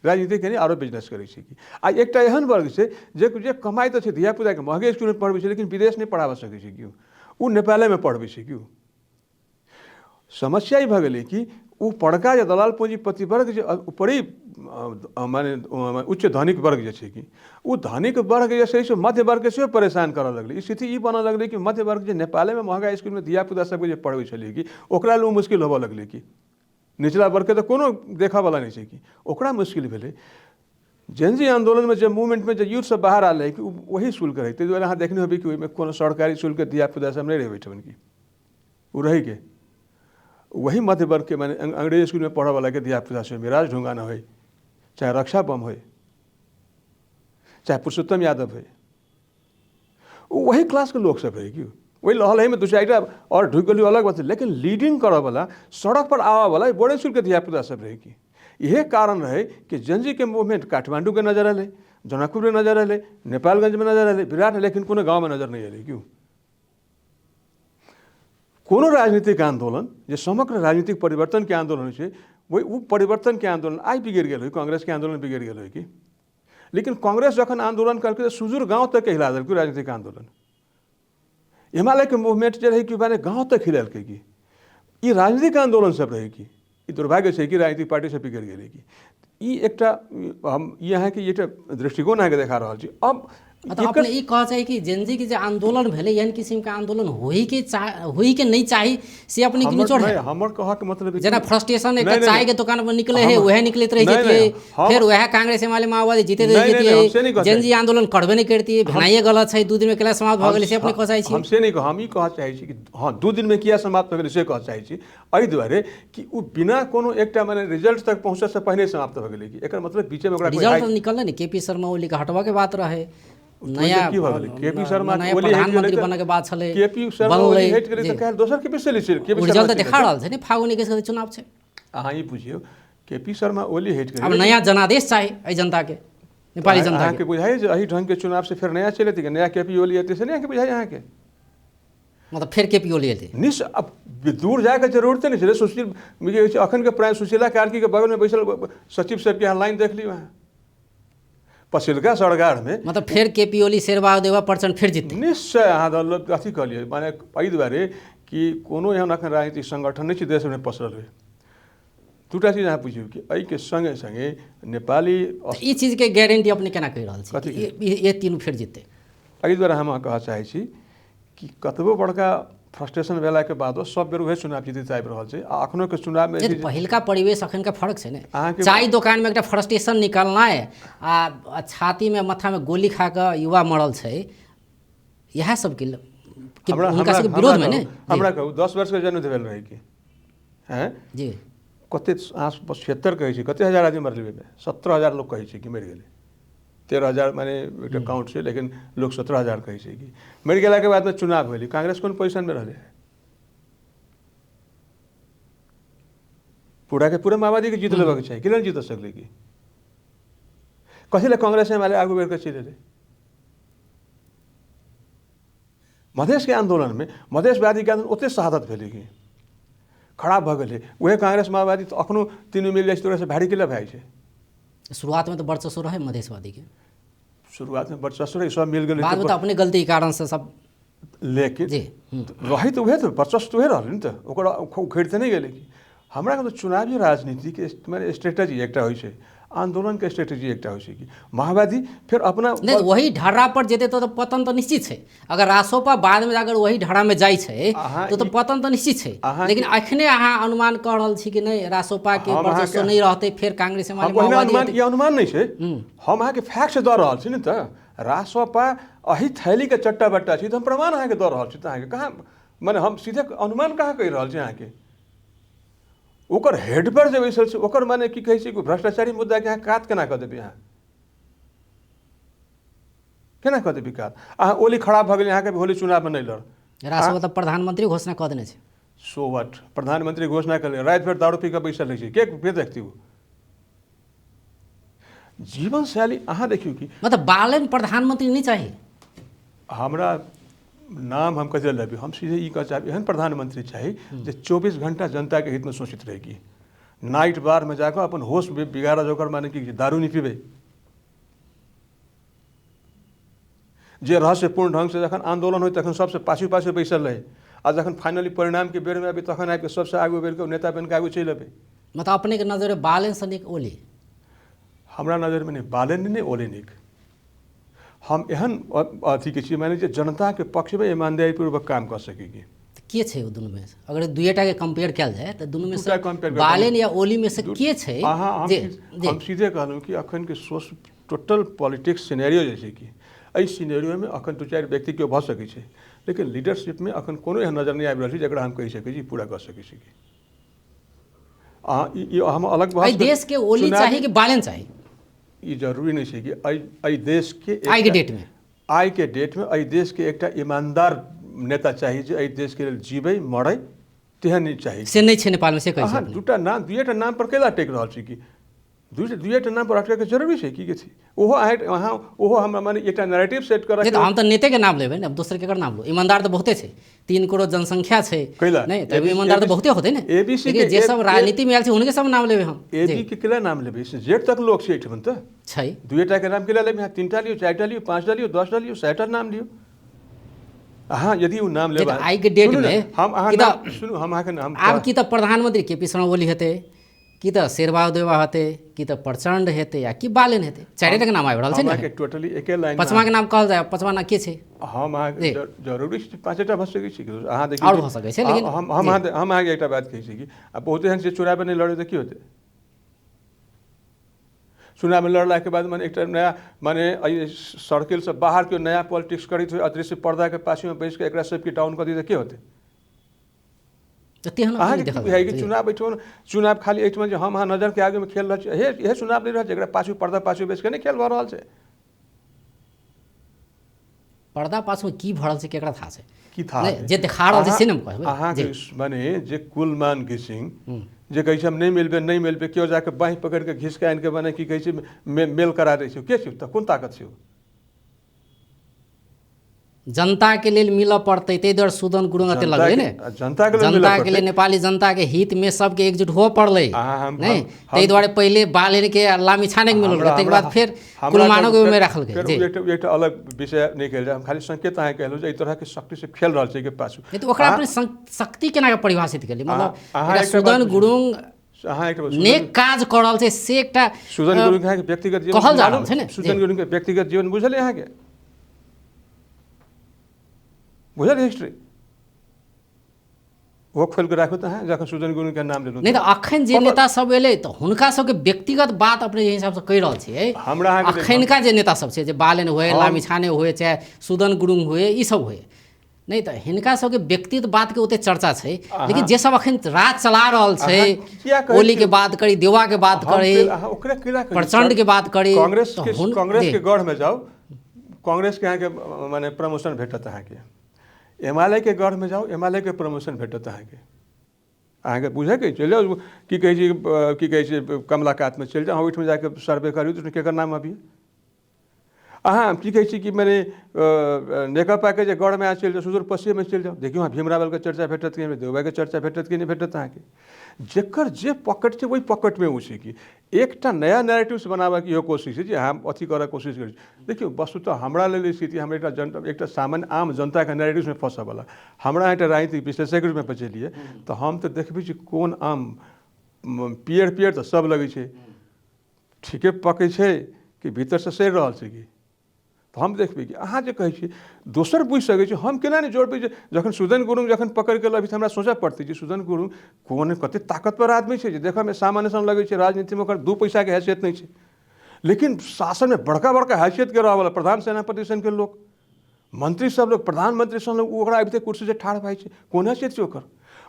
S2: राजनीतिक नहि आरो बिजनेस करै छै। कि आ एकटा एहन वर्ग छै जे जे कमाइ तऽ छै, धियापुताके महगे इसकुलमे पढ़बै छै, लेकिन विदेश नहि पढ़ाबऽ सकै छै, कि ओ नेपालेमे पढ़बै छै। कि समस्या ई भऽ गेलै कि ओ बड़का जे दलाल पूँजीपति वर्ग जे ऊपरी माने उच्च धनिक वर्ग जे छै, कि ओ धनिक वर्ग जे छै से मध्य वर्गके सेहो परेशान करऽ लगलै। स्थिति ई बनऽ लगलै कि मध्य वर्ग जे नेपालेमे महगा इसकुलमे धियापुता सबके जे पढ़बै छलै कि ओकरा लेल ओ मुश्किल होबऽ लगलै, कि निचला वर्गके तऽ कोनो देखऽवला नहि छै, कि ओकरा मुश्किल भेलै। जेनजी आन्दोलनमे जे मूवमेंटमे जे यूथ सब बाहर आयल रहै कि वही इसकुलके रहै, ताहि दुआरे अहाँ देखने हेबै कि ओहिमे कोनो सरकारी इसकुलके धियापुता सब नहि रहै ओहिठाम, कि ओ रहै के वही मध्य वर्गके माने अंग्रेजी इसकुलमे पढ़ऽवलाके धियापुता सब, मिराज ढुङ्गाना होइ चाहे रक्षा बम होइ चाहे पुरुषोत्तम यादव होइ, ओ वही क्लासके लोक सब रहै। कि ओहि लहलहीमे दू चारिटा आओर ढुकि गेलियै अलग बात छै, लेकिन लीडिंग करऽवला सड़क पर आबऽवला बोर्डिंग स्कूलके धियापुता सब रहै। कि इहे कारण रहै कि जेनजीके मूवमेंट काठमाण्डूके नजर एलै, जनकपुरमे नजर एलै, नेपालगंजमे नजर एलै, विराट, लेकिन कोनो गाँवमे नजर नहि एलै। क्यों? कोनो राजनीतिक आन्दोलन जे समग्र राजनीतिक परिवर्तनके आन्दोलन होइ छै, ओहि ओ परिवर्तनके आन्दोलन आइ बिगड़ि गेल होइ, कांग्रेसके आन्दोलन बिगड़ि गेल होइ कि, लेकिन कांग्रेस जखन आन्दोलन करलकै तऽ सुदूर गाँव तक हिला देलकै राजनीतिक आन्दोलन। हिमालयके मूवमेंट जे रहै कि माने गाँव तक हिलेलकै, कि ई राजनीतिक आन्दोलन सब रहै। कि ई दुर्भाग्य छै कि राजनीतिक पार्टी सब बिगड़ि गेलै। कि ई एकटा हम ई अहाँके एकटा दृष्टिकोण अहाँके देखा रहल छी। अब
S1: मतलब अपने ई कहऽ चाही कि जेनजी के जे आंदोलन भेलै, एहन किसिम के आंदोलन होई के चाह होई के नहीं चाही, से अपने के निचोड़ है।
S2: हमर कहऽ के मतलब
S1: जेना फ्रस्ट्रेशन एक चाय के दुकान पर निकले है, वह निकलैत रह जतियै, फेर वह कांग्रेस एमाले माओवादी जीते रह जतियै, जेनजी आंदोलन करबे नहीं करतियै, भेनाइए गलत छै, 2 दिन में केला समाप्त भऽ गेलै, से अपने कहऽ चाहै छी?
S2: हम से नहीं कह, हम ई कहऽ चाहै छी कि हँ 2 दिन में किया समाप्त भऽ गेलै से कहऽ चाहै छी, एहि दुआरे कि ओ बिना कोनो एकटा माने रिजल्ट तक पहुँचऽ से पहिने समाप्त भऽ गेलै। कि एकर मतलब बीचमे ओकरा
S1: रिजल्ट निकललै ने, केपी शर्मा ओलीके हटबऽ के बात रहै, नया
S2: की भऽ गेलै, केपी शर्मा
S1: नया प्रधानमंत्री बनऽ के बात छलै,
S2: केपी शर्मा ओली हटि गेलै तऽ काल्हि दोसर केपी से छै, केपी
S1: रिजल्ट तऽ देखा रहल छै ने, फागुन 21 के चुनाव छै।
S2: अहाँ ई बुझियौ केपी शर्मा ओली हटि गेलै,
S1: आब नया जनादेश चाही एहि जनताके, नेपाली जनता
S2: अहाँके बुझाइ जे एहि ढङ्गके चुनाव से फेर नया चलि एतै, नया केपी ओली एतै से नहि अहाँके बुझाइ? अहाँके
S1: मतलब फेर केपी ओली एतै?
S2: निश्चय, अब दूर जायके जरूरते नहि छै। सुशील अखनके प्राय सुशीला कार्कीके बगलमे बैसल सचिव सबके अहाँ लाइन देख लियौ, अहाँ पछिलका सरकारमे
S1: मतलब फेर केपी ओली, शेरबहादुर देउवा, प्रचण्ड फेर जीततै
S2: निश्चय। अहाँ अथी कहलियै माने एहि दुआरे कि कोनो एहन अखन राजनीतिक संगठन नहि छै देशमे पसरल होइ। दूटा चीज अहाँ बुझियौ कि एहिके सङ्गे सङ्गे नेपाली
S1: ई चीजके गारंटी अपने केना कहि रहल छी ये तीनू फेर जीततै?
S2: एहि दुआरे हम अहाँ कहऽ चाहै छी कि कतबो बड़का फ्रस्ट्रेशन भेलाके बादो सब बेर उएह चुनाव जीतैत आबि रहल छै, आ अखनोके चुनावमे
S1: पहिलका परिवेश अखनका फर्क छै ने। चाय दोकानमे एकटा फ्रस्ट्रेशन निकलनाइ आ छातीमे माथामे गोली खा कऽ युवा मरल छै, इएह सबके हुनका सबके विरोधमे ने।
S2: हमरा कहू 10 वर्षके जन्म भेल रहै कि हैं
S1: जी
S2: कते अहाँ 76 कहै छी, कते हजार आदमी मरलै ओहिमे? 17,000 लोक कहै छै कि मरि गेलै, 13,000 माने एकटा काउंट छै, लेकिन लोक 17,000 कहै छै कि मरि गेलाके बादमे चुनाव भेलै। कांग्रेस कोन पोजिशनमे रहलै? पूरा के पूरा माओवादीके जीत लेबाके चाही, किया नहि जीत सकलै? कि कथी लए कांग्रेस एमाले आगू बढ़ि कऽ चलि एलै? मधेशके आन्दोलनमे मधेशवादीके आन्दोलन ओते शहादत भेलै कि खराब भऽ गेलै। उएह कांग्रेस माओवादी तऽ अखनो तीनू मिल जाइ छै तऽ ओकरासँ भारी केला भए जाइ छै।
S1: शुरुआतमे तऽ वर्चस्व रहै मधेशवादीके,
S2: शुरुआतमे वर्चस्व रहै, सब मिल गेलै,
S1: बादमे तऽ अपने गलतीके कारणसँ सब,
S2: लेकिन रहै तऽ उएह, तऽ वर्चस्व तऽ उएह रहलै ने, तऽ ओकरा उखड़ि तऽ नहि गेलै। कि हमरा तऽ चुनावी राजनीतिके माने स्ट्रेटजी एकटा होइ छै, आन्दोलनके स्ट्रेटजी एकटा होइ छै कि माओवादी फेर अपना
S1: नहि वही ढर्रा पर जेतै तऽ पतन तऽ निश्चित छै। अगर रासोपा बादमे अगर वही ढर्रामे जाइ छै तऽ पतन तऽ निश्चित छै। लेकिन अखने अहाँ अनुमान कऽ रहल छी कि नहि रासोपाके वर्चस्व नहि रहतै, फेर कांग्रेस
S2: माओवादी, ई अनुमान नहि छै, हम अहाँके फैक्ट दऽ रहल छी ने। तऽ रासोपा एहि थैलीके चट्टा बट्टा छी तऽ हम प्रमाण अहाँके दऽ रहल छी, तऽ अहाँके कहाँ मने हम सीधे अनुमान कहाँ कहि रहल छी अहाँके? ओकर हेड पर जे बैसल छै ओकर माने की कहै छै कि भ्रष्टाचारी मुद्दाके अहाँ कात केना कऽ देबै? अहाँ केना कऽ देबै कात? अहाँ ओली खराब भऽ गेलै, अहाँके होली चुनावमे नहि लड़।
S1: रासोपा तऽ प्रधानमंत्री घोषणा कऽ देने छै।
S2: सो what, प्रधानमंत्री घोषणा कऽ राति भरि दारू पी कऽ बैसल रहै छै, के देखती ओ जीवन शैली? अहाँ देखियौ कि
S1: मतलब बालन प्रधानमंत्री नहि चाही।
S2: हमरा नाम हम कथी लेबै, हम सीधे ई कह चाहब एहन प्रधानमंत्री चाही जे 24 घंटा जनताके हितमे सोचित रहेगी, नाइट बारमे जाकऽ अपन होश बिगाड़ा जोकर माने कि दारू नहि पीबै, जे रहस्यपूर्ण ढङ्गसँ जखन आन्दोलन होइ तखन सबसँ पाछू पाछू बैसल रहै, आ जखन फाइनली परिणामके बेरमे आबी तखन आबिके सबसँ आगू बढ़िकऽ नेता बनिकऽ आगू चलि अबै।
S1: मतलब अपनेके नजरमे बालेनसँ नीक ओली?
S2: हमरा नजरमे नहि बालेन नहि ओली नीक। हम एहन अथीके छी माने जे जनताके पक्षमे ईमानदारीपूर्वक काम कऽ सकेगी।
S1: के छै ओ दुनूमे? अगर दुएटाके कम्पेयर कयल जाय तऽ दुनूमे से बालेन या ओलीमे से के छै?
S2: अहाँ हम सीधे कहलहुँ कि अखनके सोच टोटल पॉलिटिक्स सिनेरियो जे छै कि एहि सिनेरियोमे अखन 2-4 व्यक्ति केओ भऽ सकै छै, लेकिन लीडरशिपमे अखन कोनो एहन नजर नहि आबि रहल छै जकरा हम कहि सकै छी पूरा कऽ सकै छी। अहाँ ई हम अलग
S1: एहि देशके ओली चाही कि बालेन चाही?
S2: ई जरूरी नहि छै कि एहि देशके आइके डेटमे एहि देशके एकटा ईमानदार नेता चाही जे एहि देशके लेल जीबै मरै तेहन नहि चाही।
S1: से नहि छै नेपालमे, से कहै
S2: अहाँ दूटा नाम दुएटा नाम पर कैला टेक रहल छी? कि दुएटा नाम पर अटकैके जरूरी छै की? के ओहो अहाँ ओहो हमरा माने एकटा नैरेटिव सेट करऽ।
S1: नहि तऽ हम तऽ नेतेके नाम लेबै ने, दोसर केकर नाम लू? ईमानदार तऽ बहुते छै, 3 करोड़ जनसंख्या छै, नहि तऽ ईमानदार तऽ बहुते होतै ने। एबीसी के जे सब राजनीतिमे आयल छै हुनके सब नाम लेबै हम।
S2: एबी के केला नाम लेबै? से जेठ तक लोक छै एहिठाम तऽ
S1: छै।
S2: दुएटा के नाम केला लेबै? 3टा लियौ, 4टा लियौ, 5टा लियौ, 10टा लियौ, 100टा नाम लियौ। अहाँ यदि ओ नाम लेबै
S1: आइके डेटमे
S2: हम अहाँ सुनू, हम अहाँके नाम
S1: आब की तऽ प्रधानमंत्री के पी शर्मा ओली हेतै कि तऽ शेरबहादुर देउवा हेतै कि तऽ प्रचण्ड हेतै या कि बालेन हेतै? 4टा के नाम आबि रहल छै ने।
S2: टोटली एके लाइन
S1: पचमा के नाम कहल जाय, पचमा नाम के छै?
S2: हम अहाँके जरूरी छै 5टा भऽ सकै छै, अहाँ
S1: देखियौ आओर भऽ सकै छै। लेकिन
S2: हम अहाँके एकटा बात कहै छी कि आ बहुते एहन छै चुनावमे नहि लड़ै तऽ की होतै? चुनावमे लड़लाके बाद माने एकटा नया माने एहि सर्किलसँ बाहर केओ नया पॉलिटिक्स करैत होइ, अदृश्य पर्दाके पाछूमे बैस कऽ एकरा सबके डाउन कऽ दी तऽ की होतै? अहाँके की बुझाइ कि चुनाव एहिठाम चुनाव खाली एहिठाम जे हम अहाँ नजरके आगूमे खेल रहल छी, इएह चुनाव नहि रहल छै, एकरा पाछू पर्दा पाछू बैस कऽ नहि खेल भऽ रहल छै।
S1: पर्दा पाछू की भऽ रहल छै केकरा थाह छै?
S2: की थाह
S1: जे देखा रहल छै से ने कहबै।
S2: अहाँके माने जे कुलमान घिसिङ जे कहै छै हम नहि मिलबै नहि मिलबै, केओ जाकऽ बाँहि पकड़ि कऽ घिस कऽ आनि कऽ माने की कहै छै मेल करा दै छै, के छै तऽ कोन ताकत छै ओ?
S1: जनता के लेल मिलऽ पड़तै, ताहि दुआरे सुदन गुरुङ एते लगलै ने। जनताके लेल, नेपाली जनताके हितमे सबके एकजुट हुअ पड़लै नहि, ताहि दुआरे पहिले बालेनके लामिछानेके मिलल, ताहिके बाद फेर कुलमानोके ओहिमे राखल
S2: गेल। एकटा अलग विषय नहि कहल जाय, हम खाली संकेत अहाँके कहलहुँ जे एहि तरहके शक्ति से खेल रहल छै के पाछू।
S1: नहि तऽ ओकरा अपने शक्ति केना परिभाषित केलियै? मतलब सुदन गुरुङ नेक काज कऽ रहल छै से एकटा
S2: सुदन गुरुङ अहाँके व्यक्तिगत जीवन
S1: कहल जा रहल छै ने।
S2: सुदन गुरुङके व्यक्तिगत जीवन बुझल अहाँके? बुझल हिस्ट्री? ओहो खोलि कऽ राखू तऽ अहाँ जखन सुजन गुरुङके नाम लेलहुँ।
S1: नहि तऽ अखन जे नेता सब एलै तऽ हुनका सबके व्यक्तिगत बात अपने जे हिसाबसँ कहि रहल छियै,
S2: हमरा
S1: अखनका जे नेता सब छै, जे बालेन हुए, लामिछाने हुए, चाहे सुदन गुरुङ हुए, ई सब हुए, नहि तऽ हिनका सबके व्यक्तित्व बातके ओते चर्चा छै, लेकिन जे सब अखन राज चला रहल छै, ओली के बात करी, देवा के बात करी, प्रचंड के बात करी,
S2: कांग्रेस के गढ़ में जाउ, कांग्रेस के अहाँके माने प्रमोशन भेटत अहाँके, एमाले के गढ़ में जाउ, एमाले के प्रमोशन भेटत अहाँके। अहाँके बुझैके चलि जाउ, की कहै छै, की कहै छै, कमला कातमे चलि जाउ, अहाँ ओहिठाम जाके सर्वे करियौ तऽ केकर नाम अबियै। अहाँ की कहै छी कि मने नेकपाके जे गढ़मे अहाँ चलि जाउ, सुदूर पश्चिममे चलि जाउ, देखियौ अहाँ भीमरावलके चर्चा भेटत कि नहि, देउबाके चर्चा भेटत कि नहि भेटत अहाँके। जकर जे पॉकेट छै ओहि पॉकेटमे ओ छै कि एकटा नया नैरेटिव्स बनाबऽके इहो कोशिश छै जे हम अथी करऽ कोशिश करै छी। देखियौ वस्तुतः हमरा लेल स्थिति, हम एकटा जनता, एकटा सामान्य आम जनताके नैरेटिव्समे फँसऽवला, हमरा एकटा राजनीतिक विश्लेषकके रूपमे बचेलियै तऽ हम तऽ देखबै जे कोन आम पियर पियर तऽ सब लगै छै, ठीके पकै छै कि भीतरसँ सड़ि रहल छै कि, तऽ हम देखबै कि अहाँ जे कहै छियै दोसर बुझि सकै छी, हम केना नहि जोड़बै जे जखन सुदन गुरुङ जखन पकड़ि कऽ लबी तऽ हमरा सोचऽ पड़तै जे सुदन गुरुङ कोन कतेक ताकतवर आदमी छै जे देखऽमे सामान्य सन लगै छै, राजनीतिमे ओकर 2 पैसाके हैसियत नहि छै, लेकिन शासनमे बड़का बड़का हैसियतके रहऽवला प्रधान सेनापति सनके लोक, मंत्री सब लोग, प्रधानमंत्री सन लोग, ओकरा अबिते कुर्सी से ठाढ़ भए छै, कोन हैसियत छै ओकर?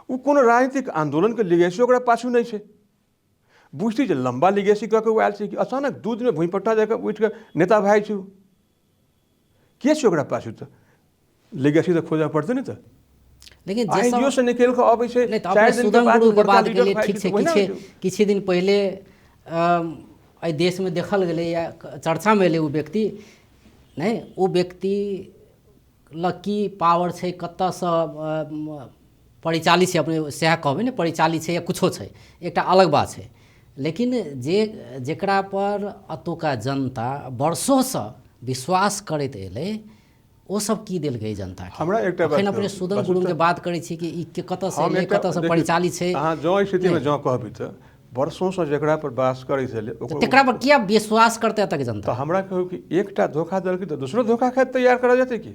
S2: ओ कोनो राजनीतिक आन्दोलनके लिगेसी ओकरा पाछू नहि छै। बुझती जे लम्बा लिगेसी कऽ के ओ आयल छै कि अचानक 2 दिनमे भूमिपट्टा जाकऽ उठि कऽ नेता भए छै, के छै ओकरा पाछू? तऽ लिगेसी तऽ खोजऽ पड़तै ने। तऽ
S1: लेकिन
S2: जे से निकलि कऽ अबै छै,
S1: ठीक छै, किछु दिन पहिले एहि देशमे देखल गेलै या चर्चामे एलै ओ व्यक्ति, नहि ओ व्यक्ति लग की पावर छै, कतऽसँ परिचालित छै, अपने सएह कहबै ने, परिचालित छै या कुछो छै, एकटा अलग बात छै। लेकिन जे जकरा पर एतुका जनता वर्षोसँ विश्वास करैत एलै, ओ सब की देलकै जनता?
S2: हमरा एकटा
S1: अखन अपने सुदन गुरुङके बात करै छी कि ई कतऽसँ एलै, कतऽसँ परिचालित छै।
S2: अहाँ जँ स्थितिमे जँ कहबै तऽ वर्षोसँ जकरा पर वास करै छलै
S1: तकरा पर किया विश्वास करतै एतऽके जनता?
S2: तऽ हमरा कहू कि एकटा धोखा देलकै तऽ दोसरो धोखा खाइत तैयार करल जेतै कि?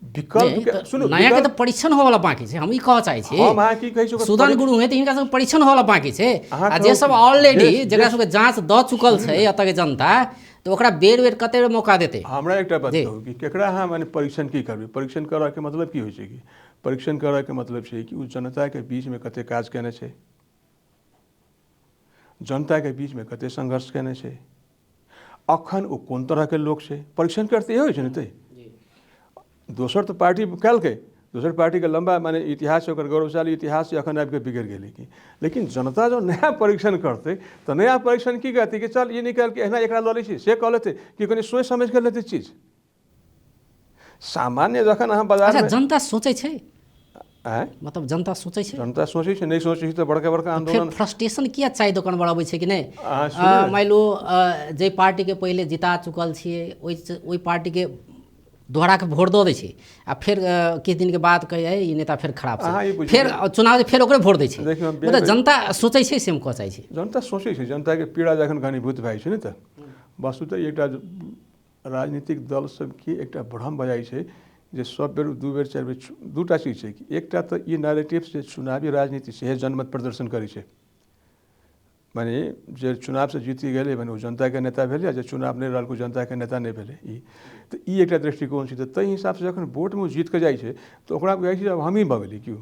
S1: विकल्प सुनू, नया के तऽ परीक्षण होवला बाकी छै। हम ई कहऽ चाहै छी,
S2: हम अहाँ की कहै छी,
S1: सुदन गुरु है तऽ हिनका सबके परीक्षण होवला बाकी छै, आ जे सब ऑलरेडी जकरा सबके जाँच दऽ चुकल छै एतऽके जनता, तऽ ओकरा बेर बेर कते बेर मौका देतै?
S2: हमरा एकटा बात कहू कि केकरा अहाँ माने परीक्षण की करबै? परीक्षण करऽके मतलब की होइ छै? कि परीक्षण करऽके मतलब छै कि ओ जनताके बीचमे कते काज केने छै, जनताके बीचमे कते संघर्ष केने छै, अखन ओ कोन तरहके लोक छै, परीक्षण करते इहो होइ छै ने। तऽ दोसर तऽ पार्टी कयलकै, दोसर पार्टीके लम्बा माने इतिहास छै, ओकर गौरवशाली इतिहास छै, अखन आबिके बिगड़ि गेलै कि। लेकिन जनता जँ नया परीक्षण करतै तऽ नया परीक्षण की करतै कि चल ई निकालि कऽ एहिना एकरा लऽ लै छी, से कऽ लेतै कि कनि सोचि समझि कऽ लेतै चीज। सामान्य जखन अहाँ बाजार,
S1: जनता सोचै छै, मतलब जनता सोचै छै,
S2: जनता सोचै छै, नहि सोचै छै तऽ बड़का बड़का आंदोलन।
S1: फ्रस्ट्रेशन किया चाय दोकान पर अबै छै कि नहि? मानि लू जाहि पार्टीके पहिले जिता चुकल छियै ओहि पार्टीके दोहरा के वोट दऽ दै छै, आ फेर किछु दिनके बाद कहै ई नेता फेर खराब छै, फेर चुनाव फेर ओकरे वोट दै छै। मतलब जनता सोचै छै, से हम कहऽ चाहै छी।
S2: जनता सोचै छै, जनताके पीड़ा जखन घनीभूत भए जाइ छै ने तऽ वस्तुतः एकटा राजनीतिक दल सबके एकटा भ्रम भऽ जाइ छै जे सब बेर 2 बेर 4 बेर दूटा चीज छै कि एकटा तऽ ई नैरेटिव जे चुनावी राजनीति सेहे जनमत प्रदर्शन करै छै, माने जे चुनावसँ जीति गेलै माने ओ जनताके नेता भेलै, आ जे चुनाव नहि रहल ओ जनताके नेता नहि भेलै। ई तऽ ई एकटा दृष्टिकोण छै। तऽ ताहि हिसाबसँ जखन वोटमे ओ जीत कऽ जाइ छै तऽ ओकरा बुझाइ छै आब हमही भऽ गेलियै केओ।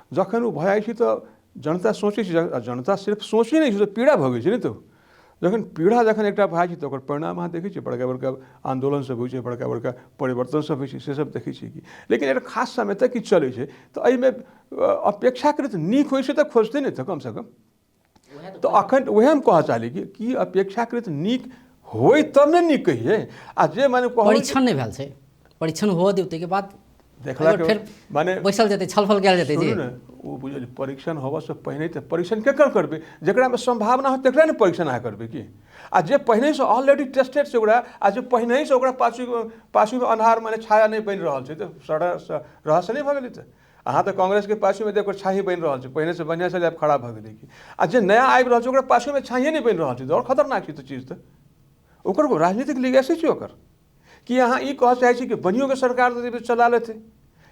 S2: जखन ओ भऽ जाइ छै तऽ जनता सोचै छै, जनता सिर्फ सोचै नहि छै, तऽ पीड़ा भऽ गेल छै ने। तऽ जखन पीड़ा जखन एकटा भए जाइ छै तऽ ओकर परिणाम अहाँ देखै छियै, बड़का बड़का आन्दोलन सब होइ छै, बड़का बड़का परिवर्तन सब होइ छै, से सब देखै छियै कि। लेकिन एकटा खास समय तक किछु चलै छै तऽ एहिमे अपेक्षाकृत नीक होइ छै तऽ खोजतै नहि तऽ कमसँ कम। तऽ अखन उएह हम कहऽ चाहली कि की अपेक्षाकृत नीक होइ तब ने नीक कहियै, आ जे माने
S1: परीक्षण नहि भेल छै, परीक्षण हुअ दियौ ताहिके बाद
S2: देखला
S1: फेर माने बैसल जेतै, छलफल कयल जेतै।
S2: जी ने ओ बुझल परीक्षण होबऽसँ पहिने तऽ परीक्षण केकर करबै? जकरामे सम्भावना हो तकरा ने परीक्षण अहाँ करबै कि? आ जे पहिनेसँ ऑलरेडी टेस्टेड छै ओकरा, आ जे पहिनेसँ ओकरा पाछूमे अन्हार माने छाया नहि बनि रहल छै तऽ रहस्य नहि भऽ गेलै। तऽ अहाँ तऽ कांग्रेसके पाछूमे देखो छाही बनि रहल छै, पहिनेसँ बढ़िआँ छलै आब खराब भऽ गेलै कि? आ जे नया आबि रहल छै ओकरा पाछूमे छाहिए नहि बनि रहल छै तऽ आओर खतरनाक छै। तऽ चीज तऽ ओकर राजनीतिक लिगेसी छै ओकर। कि अहाँ ई कहऽ चाहै छी कि बनियोके सरकार चला लेतै?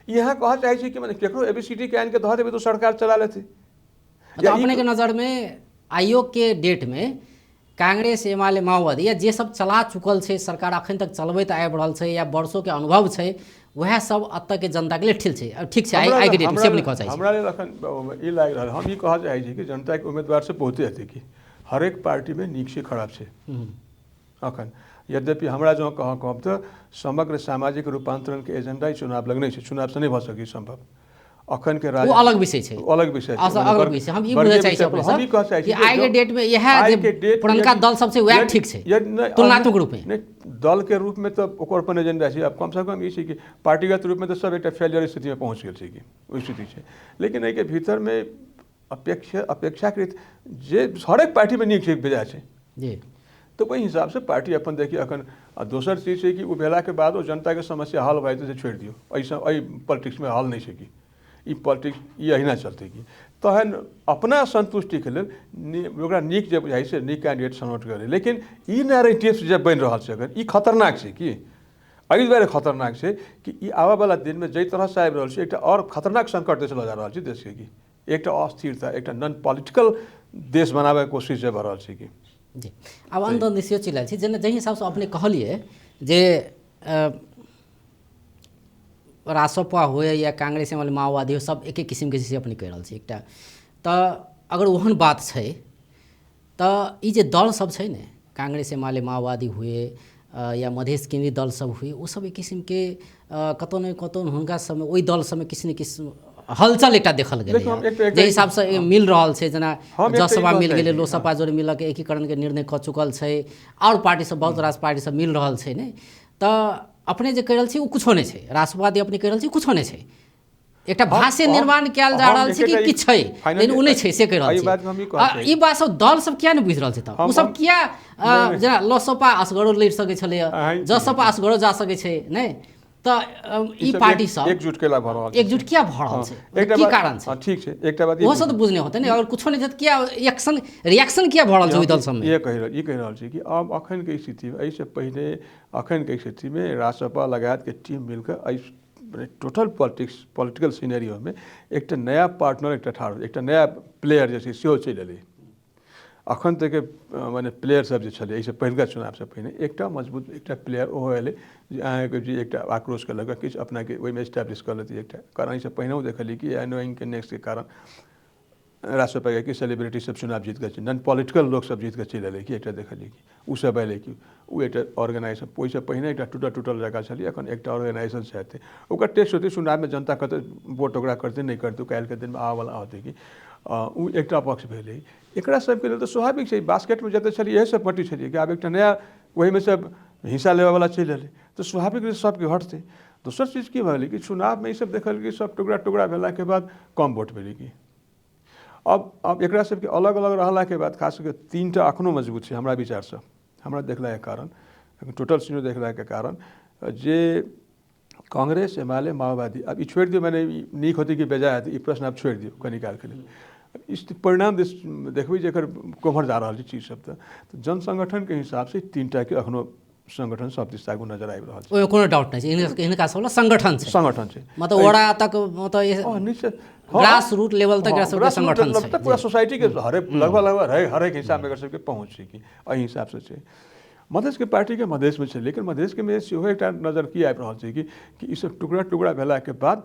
S2: ई अहाँ कहऽ चाहै छी कि माने केकरो ABCD के आनिके धऽ देबै तऽ सरकार चला लेतै?
S1: अपनेके नजरमे आइयो के डेटमे कांग्रेस, एमाले, माओवादी या जे सब चला चुकल छै सरकार, अखन तक चलबैत आबि रहल छै या वर्षोके अनुभव छै, वएह सब एतऽके जनताके लेल ठीक छै, ठीक छै। आइके डेटमे से अपने कहऽ चाहै छी?
S2: हमरा लेल अखन ई लागि रहल, हम ई कहऽ चाहै छी कि जनताके उम्मीदवार से बहुते हेतै कि हरेक पार्टीमे नीक छै, खराब छै। अखन यद्यपि हमरा जँ कहब तऽ समग्र सामाजिक रूपान्तरणके एजेंडा चुनाव लग नहि छै, चुनावसँ नहि भऽ सकै सम्भव। अखन के
S1: ओ अलग विषय छै,
S2: अलग विषय छै,
S1: अलग विषय। हम ई बुझऽ चाहै छी अपने
S2: हम ई कहऽ चाहै छी
S1: कि आइके डेटमे इएह जे पुरनका दल सब छै वएह ठीक छै तुलनात्मक रूपमे।
S2: नहि, दल के रूपमे तऽ ओकर अपन एजेंडा छै। आब कमसँ कम ई छै कि पार्टीगत रूपमे तऽ सब एकटा फेलियर स्थितिमे पहुँच गेल छै कि ओहि स्थिति छै, लेकिन एहिके भीतरमे अपेक्षाकृत जे हरेक पार्टीमे नीक छै बेजाय छै
S1: जी,
S2: तऽ ओहि हिसाबसँ पार्टी अपन देखिए अखन। आ दोसर चीज छै कि ओ भेलाके बाद ओ जनताके समस्या हल भऽ जेतै से छोड़ि दियौ, एहिसँ एहि पॉलिटिक्समे हल नहि छै कि ई पॉलिटिक्स ई अहिना चलतै कि तहन अपना सन्तुष्टिके लेल ओकरा नीक जे बुझाइ छै नीक कैंडिडेट सनोट करै। लेकिन ई नैरेटिव जे बनि रहल छै अखन ई खतरनाक छै कि एहि दुआरे खतरनाक छै कि ई आबयवला दिनमे जाहि तरहसँ आबि रहल छै एकटा आओर खतरनाक संकट देश लऽ जा रहल छै देशके, कि एकटा अस्थिरता, एकटा नॉन पॉलिटिकल देश बनाबैके कोशिश जे भऽ रहल छै कि
S1: जी। आब अन्त अन्त सेहो चलि आयल छी, जेना जाहि हिसाबसँ अपने कहलियै जे रासपा हुए या कांग्रेस एमाले माओवादी हो, सब एके किसिमके छै से अपने कहि रहल छी एकटा। तऽ अगर ओहन बात छै तऽ ई जे दल सब छै ने, कांग्रेस एमाले माओवादी हुए या मधेश केन्द्रीय दल सब हुए, ओ सब एक किसिमके कतहु ने कतहु हुनका सबमे ओहि दल सबमे किछु ने किछु हलचल एकटा देखल गेलै, जाहि हिसाबसँ मिल रहल छै। जेना जसपा मिल गेलै, लोसपा जोड़े मिलके एकीकरणके निर्णय कऽ चुकल छै, आओर पार्टी सब बहुत रास पार्टी सब मिल रहल छै ने। तऽ अपने जे कहि रहल छी ओ कुछो नहि छै, राष्ट्रवादी अपने कहि रहल छी कुछो नहि छै, एकटा भाष्य निर्माण कयल जा रहल छै कि किछु छै लेकिन ओ नहि छै से कहि रहल छी। ई बात सब दल सब किया नहि बुझि रहल छै? तऽ ओ सब किया, जेना लोसपा असगरो लड़ि सकै छलैए, जसपा असगरो जा सकै छै नहि, तऽ ई पार्टी सब
S2: एकजुट केला भऽ रहल,
S1: एकजुट किया भऽ रहल छै, की कारण छै?
S2: ठीक छै, एकटा बात
S1: ओहो सब तऽ बुझने होतै ने, अगर कुछो नहि छै तऽ किया एक्शन रिएक्शन किया भऽ रहल छै ओहि दल सबमे?
S2: ई कहि रहल छी कि आब अखनके स्थितिमे, एहिसँ पहिने अखनके स्थितिमे रासपा लगायतके टीम मिलकऽ एहि टोटल पॉलिटिकल सिनेरियोमे एकटा नया पार्टनर, एकटा ठाढ़, एकटा नया प्लेयर जे छै सेहो चलि एलै। अखन तक मने प्लेयर सब जे छलै एहिसँ पहिलुका चुनावसँ पहिने एकटा मजबूत एकटा प्लेयर ओहो एलै जे अहाँके जे एकटा आक्रोश केलक, किछु अपनाके ओहिमे एस्टैब्लिश कऽ लेतै एकटा। कारण एहिसँ पहिनेहो देखलियै कि एनोइंगके नेक्स्टके कारण राष्ट्रपतिके कि सेलिब्रिटी सब चुनाव जीत कऽ, नॉन पॉलिटिकल लोक सब जीत कऽ चलि एलै कि एकटा देखलियै कि ओ सब एलै कि ओ एकटा ऑर्गेनाइजेशन, ओहिसँ पहिने एकटा टूटल टूटल जगह छलै, एखन एकटा ऑर्गेनाइजेशन से हेतै, ओकर टेस्ट होतै चुनावमे, जनता कतऽ वोट ओकरा करतै नहि करतै, काल्हिके दिनमे आबऽवला होतै कि ओ एकटा पक्ष भेलै। एकरा सबके लेल तऽ स्वाभाविक छै, बास्केटमे जते छलियै इएह सब पट्टी छलियै कि आब एकटा नया ओहिमे से हिस्सा लेबऽवला चलि एलै तऽ स्वाभाविक रूपसँ सबके हटतै। दोसर चीज की भेलै कि चुनावमे ईसब देखल कि सब टुकड़ा टुकड़ा भेलाके बाद कम वोट भेलै कि अब एकरा सबके अलग अलग रहलाके बाद खास कऽ तीनटा अखनो मजबूत छै हमरा विचारसँ, हमरा देखलाके कारण, टोटल सीनो देखलाके कारण जे कांग्रेस एमाले माओवादी, अब ई छोड़ि दियौ, मने नीक होतै कि बेजाय हेतै ई प्रश्न आब छोड़ि दियौ कनी कालके लेल, इस परिणाम देखबै जे एकर कोम्हर जा रहल छै चीज सब। तऽ जनसंगठनके हिसाबसँ तीनटाके अखनो संगठन सब दिस आगू नजर आबि रहल छै,
S1: ओहिमे कोनो डाउट नहि छै, हिनका सब संगठन छै,
S2: संगठन छै,
S1: मतलब ओरा तक मतलब
S2: निश्चित
S1: ग्रास रूट लेवल तक एकरा सबके संगठन छै,
S2: पूरा सोसाइटी के हरेक लगभग लगभग हरेक हिसाबमे एकर सबके पहुँच छै कि एहि हिसाबसँ छै। मधेशके पार्टीके मधेशमे छै, लेकिन मधेशके मे सेहो एकटा नजर की आबि रहल छै कि ई सब टुकड़ा टुकड़ा भेलाके बाद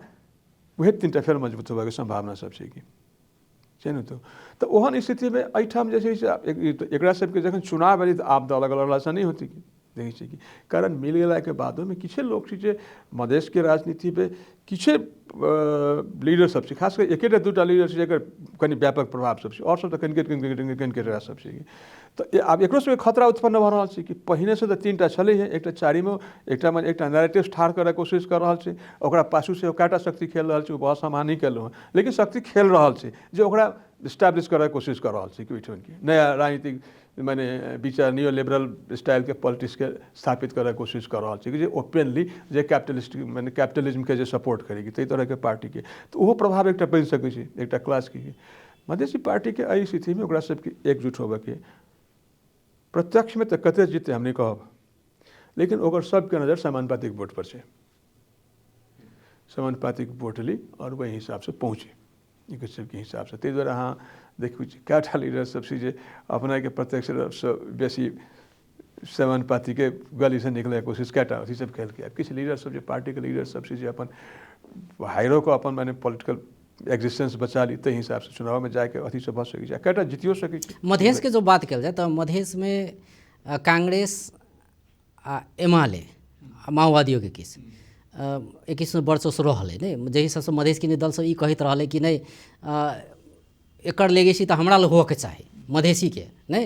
S2: उएह तीनटा फेर मजबूत होबाके सम्भावना सब छै कि छै ने। तऽ ओहन स्थितिमे एहिठाम जे छै से एकरा सबके जखन चुनाव एलै तऽ आब तऽ अलग अलग रहलासँ नहि होतै कि देखै छियै कि कारण मिल गेलाके बादोमे किछु लोक छै जे मधेशके राजनीतिमे किछु लीडर सब छै, खास कऽ एकेटा दूटा लीडर छै जकर कनि व्यापक प्रभाव सब छै, आओर सब तऽ कनिके कनिके कनिके सब छै। तऽ आब एकरो सबके खतरा उत्पन्न भऽ रहल छै कि पहिनेसँ तऽ तीनटा छलै हे, एकटा चारिमो एकटा मने एकटा नैरेटिव ठाढ़ करैके कोशिश कऽ रहल छै, ओकरा पाछूसँ कएटा शक्ति खेल रहल छै, ओ बहुत सामान नहि केलहुँ हँ लेकिन शक्ति खेल रहल छै जे ओकरा इस्टेब्लिश करैके कोशिश कऽ रहल छै कि ओहिठामके नया राजनीतिक माने विचार नियो लिबरल स्टाइलके पॉलिटिक्सके स्थापित करैके कोशिश कऽ रहल छै कि जे ओपनली जे कैपिटलिस्ट माने कैपिटलिज्मके जे सपोर्ट करेगी ताहि तरहके पार्टीके, तऽ ओहो प्रभाव एकटा बनि सकै छै एकटा क्लासके। मधेसी पार्टीके एहि स्थितिमे ओकरा सबके एकजुट होबऽके प्रत्यक्षमे तऽ कते जीतै हम नहि कहब, लेकिन ओकर सबके नजर समानुपातिक वोट पर छै, समानुपातिक वोट ली और वही हिसाबसँ पहुँचे। एकर सबके हिसाबसँ। ताहि दुआरे अहाँ देखू कएटा लीडर सब छै जे अपनाके प्रत्यक्ष रूपसँ बेसी समानुपातिके गलीसँ निकलैके कोशिश कएटा अथी सब केलकै। किछु लीडर सब जे पार्टीके लीडर सब छै जे अपन हायरो कऽ अपन माने पोलिटिकल एक्जिस्टेंस बचा ली ताहि हिसाबसँ चुनावमे जाइके अथी सब भऽ सकै छै, कएटा जीतियो सकै छै।
S1: मधेशके जो बात कयल जाय तऽ मधेशमे कांग्रेस आ एमाले आ माओवादियोके किछु एक किस्मसँ वर्चस्व रहलै ने, जाहि हिसाबसँ मधेशके दल सब ई कहैत रहलै कि नहि एकर लेगेसी तऽ हमरा लग होअके चाही मधेसीके, नहि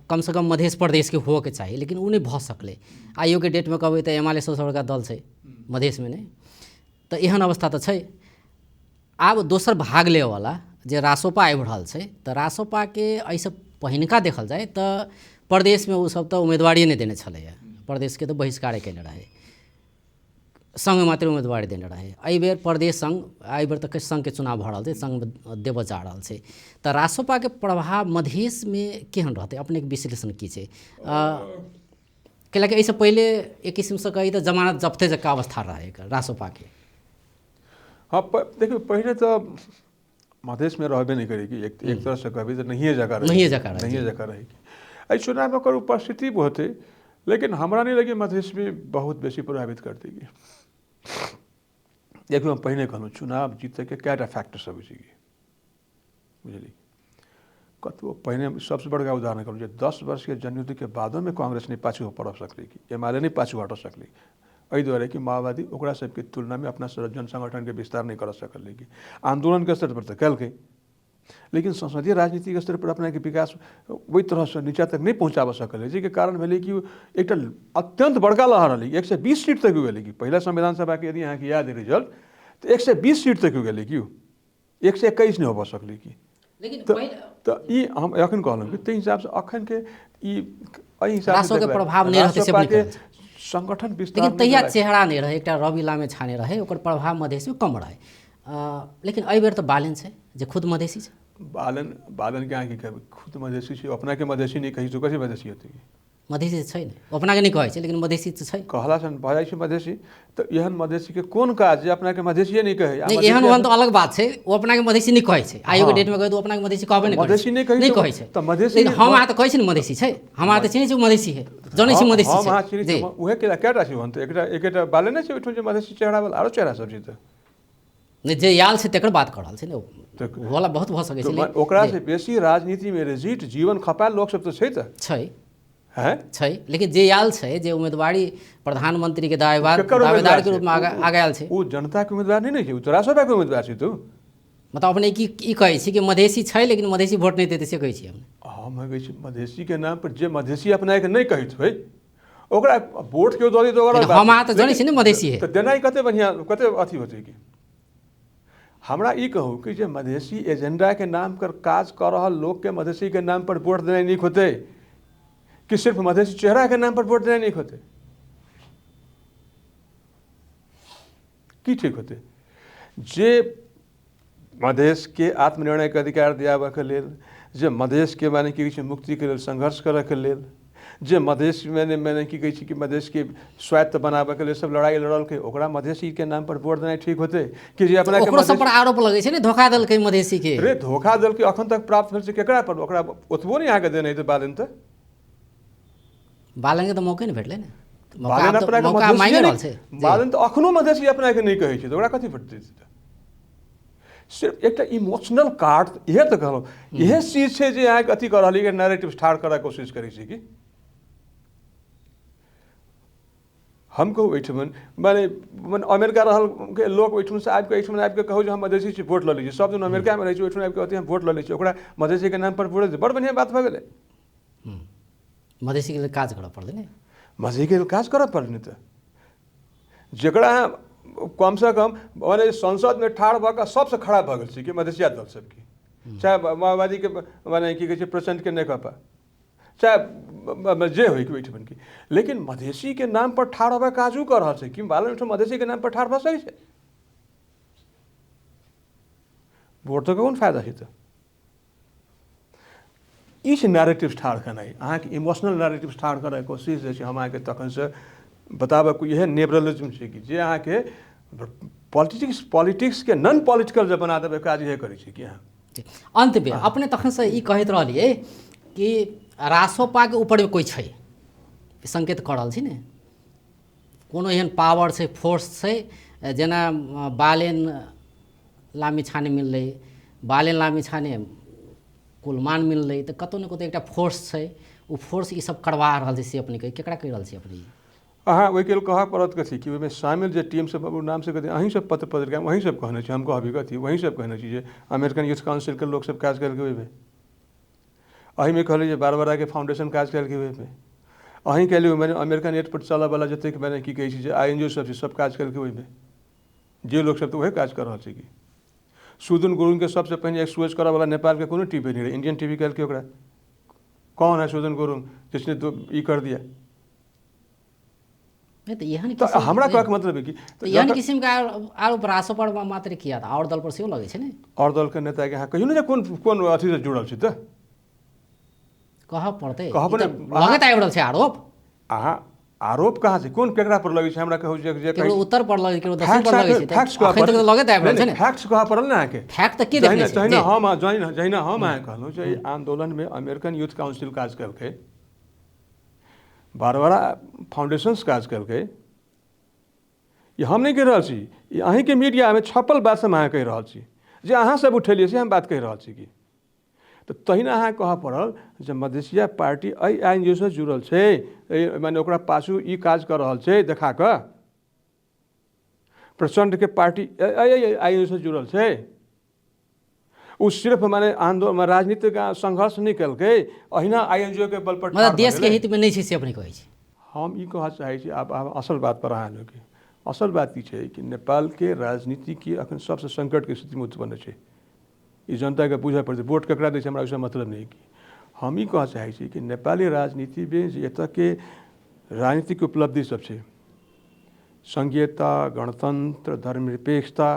S1: कमसँ कम मधेश प्रदेशके होअके चाही, लेकिन ओ नहि भऽ सकलै। आइयोके डेटमे कहबै तऽ एमाले सबसँ बड़का दल छै मधेशमे, नहि तऽ एहन अवस्था तऽ छै। आब दोसर भाग लेवला जे रासोपा आबि रहल छै तऽ रासोपाके एहिसँ पहिनका देखल जाय तऽ प्रदेशमे ओसब तऽ उम्मीदवारिए नहि देने छलैए, प्रदेशके तऽ बहिष्कारे कयने रहै, सङ्घ मात्र उम्मीदवारी देने रहै। एहिबेर प्रदेश सङ्घ, एहिबेर तऽ सङ्घके चुनाव भऽ रहल छै, सङ्घ देबऽ जा रहल छै, तऽ रासोपाके प्रभाव मधेशमे केहन रहतै, अपनेके विश्लेषण की छै? कैलाकि एहिसँ पहिले एक किसिमसँ कही तऽ जमानत जब्ते जकाँ अवस्था रहै एकर रासोपाके।
S2: हाँ, देखियौ पहिले तऽ मधेशमे रहबे नहि करै कि एक तरहसँ कहबै तऽ नहिए जकाँ रहै, नहिए जकाँ रहै। एहि चुनावमे ओकर उपस्थिति होतै, लेकिन हमरा नहि लगै मधेशमे बहुत बेसी प्रभावित करतै कि। देखियौ हम पहिने कहलहुँ चुनाव जीतैके कएटा फैक्टर सब होइ छै कि, बुझलियै? कतबो पहिने सबसँ बड़का उदाहरण कहलहुँ जे 10 वर्षके जनयुद्धके बादोमे कांग्रेस नहि पाछू पड़ऽ सकलै कि एमाले नहि पाछू हटऽ सकलै, एहि दुआरे कि माओवादी ओकरा सबके तुलनामे अपना जनसंगठनके विस्तार नहि करऽ सकलै कि। आन्दोलनके स्तर पर तऽ केलकै, लेकिन संसदीय राजनीतिक स्तर पर अपनाके विकास ओहि तरहसँ नीचा तक नहि पहुँचाबऽ सकलै, जाहिके कारण भेलै कि एकटा अत्यन्त बड़का लहर रहलै, 120 सीट तक गेलै कि। पहिला संविधान सभाके यदि अहाँके याद है रिजल्ट तऽ 120 सीट तक गेलै कि, 121 नहि होबऽ सकलै कि।
S1: लेकिन
S2: तऽ ई हम एखन कहलहुँ कि ताहि हिसाबसँ अखनके ई एहि हिसाबसँ
S1: प्रभाव नहि रहतै से
S2: के संगठन विस्तार,
S1: लेकिन तहिया चेहरा नहि रहै, एकटा रवि लामे छाने रहै, ओकर प्रभाव मधेशमे कम रहै। लेकिन एहिबेर तऽ बालन छै जे खुद मधेसी छै।
S2: बालन बालनके अहाँ की कहबै, खुद मधेसी छै, अपनाके मधेसी नहि कहै छै, कथी मधेसी होतै?
S1: मधेसी छै ने, अपनाके नहि कहै छै लेकिन मधेसी तऽ छै।
S2: कहलासँ भऽ जाइ छै मधेसी, तऽ एहन मधेसीके कोन काज जे अपनाके मधेसिए नहि कहै?
S1: नहि, एहन ओहन तऽ अलग बात छै, ओ अपनाके मधेसी नहि कहै छै। आइयोके डेटमे कहै तऽ ओ अपनाके मधेसी कहबे नहि,
S2: मधेसी नहि कहै,
S1: नहि कहै छै
S2: तऽ मधेसी।
S1: हम अहाँ तऽ कहै छी ने मधेसी छै, हम अहाँ तऽ चिन्है छी मधेसी है, जनै छी मधेसी
S2: छै। हम अहाँ चिन्है छी, उहे के कएटा छै ओहन? तऽ एकटा एकेटा बाले नहि छै ओहिठाम जे मधेसी चेहरा वाला, आरो चेहरा सब छै तऽ
S1: नहि, जे आयल छै तकर बात कऽ रहल छै ने, वाला बहुत भऽ सकै छै।
S2: ओकरा से बेसी राजनीतिमे रिजिट जीवन खपायल लोक सब तऽ छै, तऽ
S1: छै छै, लेकिन जे आयल छै जे उम्मीदवारी प्रधानमंत्री के दावेदार के रूप में आगे आयल छै,
S2: ओ जनता के उम्मीदवार नहि छै, ओ तऽ रासोपा के उम्मीदवार छै। तू
S1: मतलब अपने की ई कहै छी कि मधेसी छै लेकिन मधेसी वोट नहि देतै, से कहै छी हम?
S2: हम कहै छी मधेसी के नाम पर जे मधेसी अपनाके नहि कहैत होइ ओकरा वोट केओ दऽ देत ओकरा।
S1: हम अहाँ तऽ जनै छी ने मधेसी है,
S2: तऽ देनाइ कते बढ़िआँ, कते अथी होतै कि। हमरा ई कहू कि जे मधेसी एजेंडाके नाम पर काज कऽ रहल लोकके मधेसीके नाम पर वोट देनाइ नीक होतै कि सिर्फ मधेसी चेहराके नाम पर वोट देनाइ नीक होतै? की ठीक होतै? जे मधेशके आत्मनिर्णयके अधिकार दियाबऽके लेल, जे मधेशके माने की कहै छै मुक्तिके लेल संघर्ष करऽके लेल, जे मधेश माने माने की कहै छै कि मधेशके स्वायत्त बनाबऽके लेल सब लड़ाइ लड़लकै, ओकरा मधेसीके नाम पर वोट देनाइ ठीक होतै कि जे अपना
S1: ओकरो सब पर आरोप लगै छै ने धोखा देलकै मधेसी के?
S2: रे धोखा देलकै अखन तक प्राप्त भेल छै केकरा पर? ओकरा ओतबो नहि अहाँके देने हेतै बालन, तऽ
S1: बालन के तऽ मौके नहि भेटलै ने,
S2: मौका मांगि रहल छै बालन, तऽ अखनो मधेसी अपनाके नहि कहै छै, तऽ ओकरा कथी भेटतै? सिर्फ एकटा इमोशनल कार्ड, इएह तऽ कहलहुँ, इएह चीज छै जे अहाँके अथी कऽ रहल यऽ, नैरेटिव ठाढ़ करऽ कोशिश करै छै कि। हम कहू एहिठमन माने माने अमेरिका रहल के लोक ओहिठमनसँ आबिकऽ एहिठमन आबिकऽ कहू जे हम मधेसी छी वोट लऽ लै छी, सब दिन अमेरिकामे रहै छै, ओहिठमन आबिकऽ कहतै हम वोट लऽ लै छी, ओकरा मधेसीके नाम पर वोट, बड़ बढ़िआँ बात भऽ गेलै।
S1: मधेसीके लेल काज करऽ पड़लै ने,
S2: मधेसीके लेल काज करऽ पड़लै। तऽ जकरा कमसँ कम माने संसदमे ठाढ़ भऽ कऽ सबसँ खराब भऽ गेल छै कि मधेसिया दल सबके, चाहे माओवादीके माने की कहै छै प्रचण्डके नहि कऽ पा, चाहे जे होइ कि ओहिठमन की, लेकिन मधेसीके नाम पर ठाढ़ होबऽ काजू कऽ रहल छै कि बालन ओहिठाम मधेसीके नाम पर ठाढ़ भऽ सकै छै? वोट तऽ कोन फायदा छै? तऽ ई छै नैरेटिव ठाढ़ केनाइ, अहाँके इमोशनल नैरेटिव ठाढ़ करैके कोशिश जे छै हम अहाँके तखनसँ बताबऽ, इएह नेबरलिज्म छै कि जे अहाँके पॉलिटिक्स पॉलिटिक्सके नॉन पॉलिटिकल जे बना देबै काज इहे करै छै कि अहाँ।
S1: अन्तमे अपने तखनसँ ई कहैत रहलियै कि रासोपाके ऊपरमे कोइ छै, संकेत कऽ रहल छी ने, कोनो एहन पावर छै, फोर्स छै, जेना बालेन लामी छाने मिललै, बालेन लामी छाने कुलमान मिललै, तऽ कतहु ने कतहु एकटा फोर्स छै, ओ फोर्स ई सब करवा रहल छै, से अपने कहि केकरा कहि रहल छी अपने?
S2: अहाँ ओहिके लेल कहऽ पड़त कथी कि ओहिमे शामिल जे टीम सब ओ नाम से कथी अहीं सब पत्र पत्रिका वहीं सब कहने छी, हम कहबी कथी वहीं सब कहने छी जे अमेरिकन यूथ काउंसिलके लोक सब काज केलकै ओहिमे, एहिमे कहली जे बारबराके फाउंडेशन काज केलकै ओहिमे, अहीं कहली ओहिमे अमेरिकन एड पर चलऽवला जतेक माने की कहै छै जे INGO सब छै सब काज केलकै ओहिमे, जे लोक सब तऽ उएह काज कऽ रहल छै। कि सुदन गुरुङके सबसँ पहिने एक्सपोज करऽवला नेपालके कोनो टीवी नहि रहै, इंडियन टीवी केलकै ओकरा, कौन है सुदन गुरुङ जिसने ई कर दिया।
S1: तऽ
S2: हमरा कहऽके मतलब है कि
S1: एहन किसिमके आरोप रासोपर मात्र किया, आओर दल पर सेहो लगै छै ने?
S2: आओर दलके नेताके अहाँ कहियौ ने जे कोन कोन अथीसँ जुड़ल छै, तऽ
S1: कहऽ पड़तै, लगैत आबि रहल छै आरोप।
S2: अहाँ आरोप कहाँ छै, कोन केकरा पर लगै छै हमरा कहू, जे
S1: केकरो उत्तर पर लगै, केकरो दक्षिण पर लगै छै, फैक्ट्स कहऽ पड़ल, लगैत आबि रहल छै ने,
S2: फैक्ट्स कहऽ पड़ल ने अहाँके,
S1: फैक्ट तऽ की देखने छै?
S2: जहिना हम जहिना हम अहाँके कहलहुँ जे एहि आन्दोलनमे अमेरिकन यूथ काउंसिल काज केलकै, बारबरा फाउंडेशंस काज केलकै, ई हम नहि कहि रहल छी, ई अहीँके मीडियामे छपल बात हम अहाँ कहि रहल छी, जे अहाँ सब उठेलियै से हम बात कहि रहल छी। कि तऽ तहिना अहाँ कहऽ पड़ल जे मधेसिया पार्टी एहि INGO सँ जुड़ल छै, माने ओकरा पाछू ई काज कऽ रहल छै देखा कऽ, प्रचण्डके पार्टी एहि INGO सँ जुड़ल छै, ओ सिर्फ माने आन्दोलन राजनीतिक संघर्ष नहि केलकै, अहिना INGO के बल पर
S1: मतलब देशके हितमे नहि छै से अपने कहै छी।
S2: हम ई कहऽ चाहै छी, आब असल बात पर अहाँ लोक, असल बात ई छै कि नेपालके राजनीतिके अखन सबसँ संकटके स्थितिमे उत्पन्न छै, ई जनताके बुझऽ पड़तै, वोट ककरा दै छै हमरा ओहिसँ मतलब नहि। कि हम ई कहऽ चाहै छी कि नेपाली राजनीतिमे जे एतऽके राजनीतिक उपलब्धि सब छै, संघीयता, गणतन्त्र, धर्मनिरपेक्षता,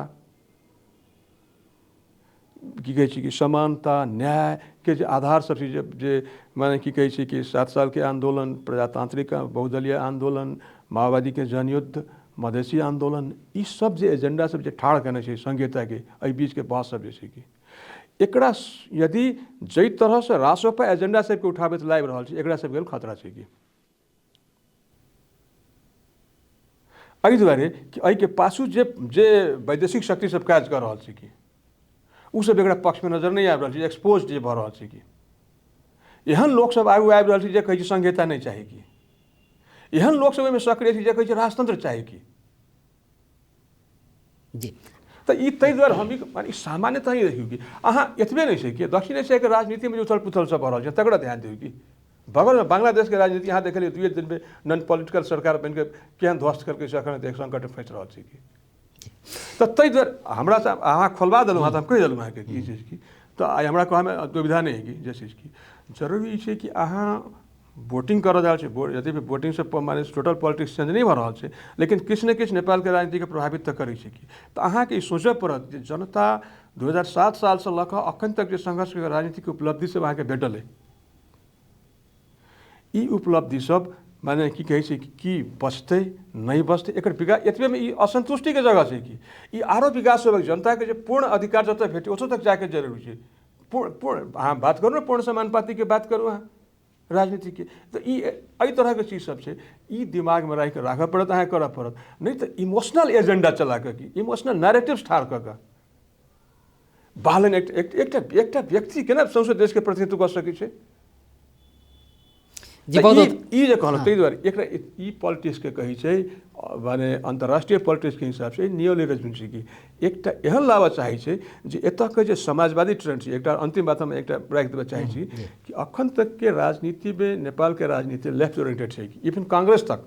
S2: की कहै छै कि समानता, न्यायके जे आधार सब छै, जे माने की कहै छै कि 7 सालके आन्दोलन, प्रजातांत्रिक बहुदलीय आन्दोलन, माओवादीके जनयुद्ध, मधेसी आन्दोलन, ई सब जे एजेंडा सब जे ठाढ़ केने छै संघीयताके, एहि बीचके बहस सब जे छै कि एकरा यदि जाहि तरहसँ रासोपा एजेंडा सबके उठाबैत लाबि रहल छै, एकरा सबके लेल खतरा छै। कि एहि दुआरे कि एहिके पाछू जे जे वैदेशिक शक्ति सब काज कऽ रहल छै कि ओ सब एकरा पक्षमे नजर नहि आबि रहल छै, एक्सपोज जे भऽ रहल छै कि एहन लोकसब आगू आबि रहल छै जे कहै छै संघीयता नहि चाही, कि एहन लोकसब ओहिमे सक्रिय छै जे कहै छै राजतंत्र चाही। कि
S1: जी
S2: तऽ ई ताहि दुआरे हम ई सामान्यतः ही देखियौ कि अहाँ एतबे नहि छै कि दक्षिण एशियाके राजनीतिमे जे उथल पुथल सब भऽ रहल छै तकरा ध्यान दियौ। कि बगलमे बांग्लादेशके राजनीति अहाँ देखलियै 2 दिनमे नॉन पॉलिटिकल सरकार बनिके केहन ध्वस्त केलकै से अखन देख संकटमे फँसि रहल छै। कि तऽ ताहि दुआरे हमरासँ अहाँ खोलवा देलहुँ हँ तऽ हम कहि देलहुँ अहाँके कि ई चीज की, तऽ आइ हमरा कहऽमे दुविधा नहि है कि जे चीज की जरूरी छै कि अहाँ वोटिंग करऽ जा रहल छी, यद्यपि वोटिंगसँ माने टोटल पॉलिटिक्स चेंज नहि भऽ रहल छै, लेकिन किछु ने किछु नेपालके राजनीतिके प्रभावित तऽ करै छै। कि तऽ अहाँके ई सोचऽ पड़त जे जनता 2007 सालसँ लऽ कऽ अखन तक जे संघर्षके राजनीतिक उपलब्धि सब अहाँके भेटल अइ, ई उपलब्धि सब माने की कहै छै कि बचतै नहि बचतै, एकर विकास एतबेमे ई असन्तुष्टिके जगह छै कि ई आरो विकास होबे, जनताके जे पूर्ण अधिकार जतऽ भेटै ओतऽ तक जाके जरूरी छै। पूर्ण पूर्ण अहाँ बात करू ने, पूर्ण समानुपातिके बात करू अहाँ राजनीतिके, तऽ ई एहि तरहके चीज सब छै, ई दिमागमे राखिकऽ राखऽ पड़त, अहाँके करऽ पड़त, नहि तऽ इमोशनल एजेंडा चला कऽ कि इमोशनल नैरेटिव्स ठाढ़ कऽ कऽ बालन एकटा एकटा व्यक्ति केना सौंसे देशके प्रतिनिधित्व कऽ सकै छै?
S1: जी बहुत
S2: ई जे कहलहुँ ताहि दुआरे एकरा ई पॉलिटिक्सके कहै छै, माने अन्तर्राष्ट्रीय पॉलिटिक्सके हिसाबसँ नियोलिबरलिज्म छै कि एकटा एहन लाबऽ चाहै छै जे एतऽके जे समाजवादी ट्रेंड छै। एकटा अन्तिम बात हम एकटा राखि देबऽ चाहै छी कि अखन तकके राजनीतिमे नेपालके राजनीति लेफ्ट ओरिएंटेड छै, कि इवन कांग्रेस तक,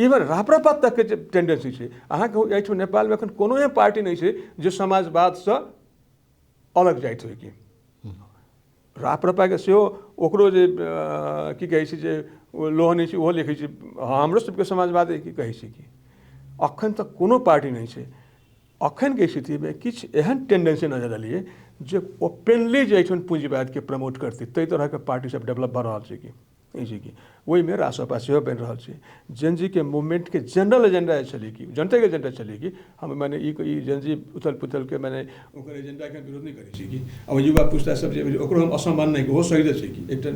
S2: इवन राप्रपा तकके जे टेंडेंसी छै, अहाँके एहिठाम नेपालमे एखन कोनो एहन पार्टी नहि छै जे समाजवादसँ अलग जाइत होइ। कि राप्रपाके सेहो ओकरो जे की कहै छै जे लोहनी छै ओहो लिखै छै हमरो सबके समाजवादी की कहै छै कि अखन तक कोनो पार्टी नहि छै। अखनके स्थितिमे किछु एहन टेंडेंसी नजर एलियै जे ओपनली जे एहिठाम पूँजीवादके प्रमोट करतै ताहि तरहके पार्टी सब डेवलप भऽ रहल छै। कि ई छै कि ओहिमे रासपा सेहो बनि रहल छै। जेनजीके मूवमेंटके जनरल एजेंडा छलै कि जनताके एजेंडा छलै कि हम माने ई जेनजी उथल पुथलके माने ओकर एजेंडाके विरोध नहि करै छी कि अब युवा पुस्ता सब जे ओकरो हम असम्मान नहि, ओहो सही छै कि एकटा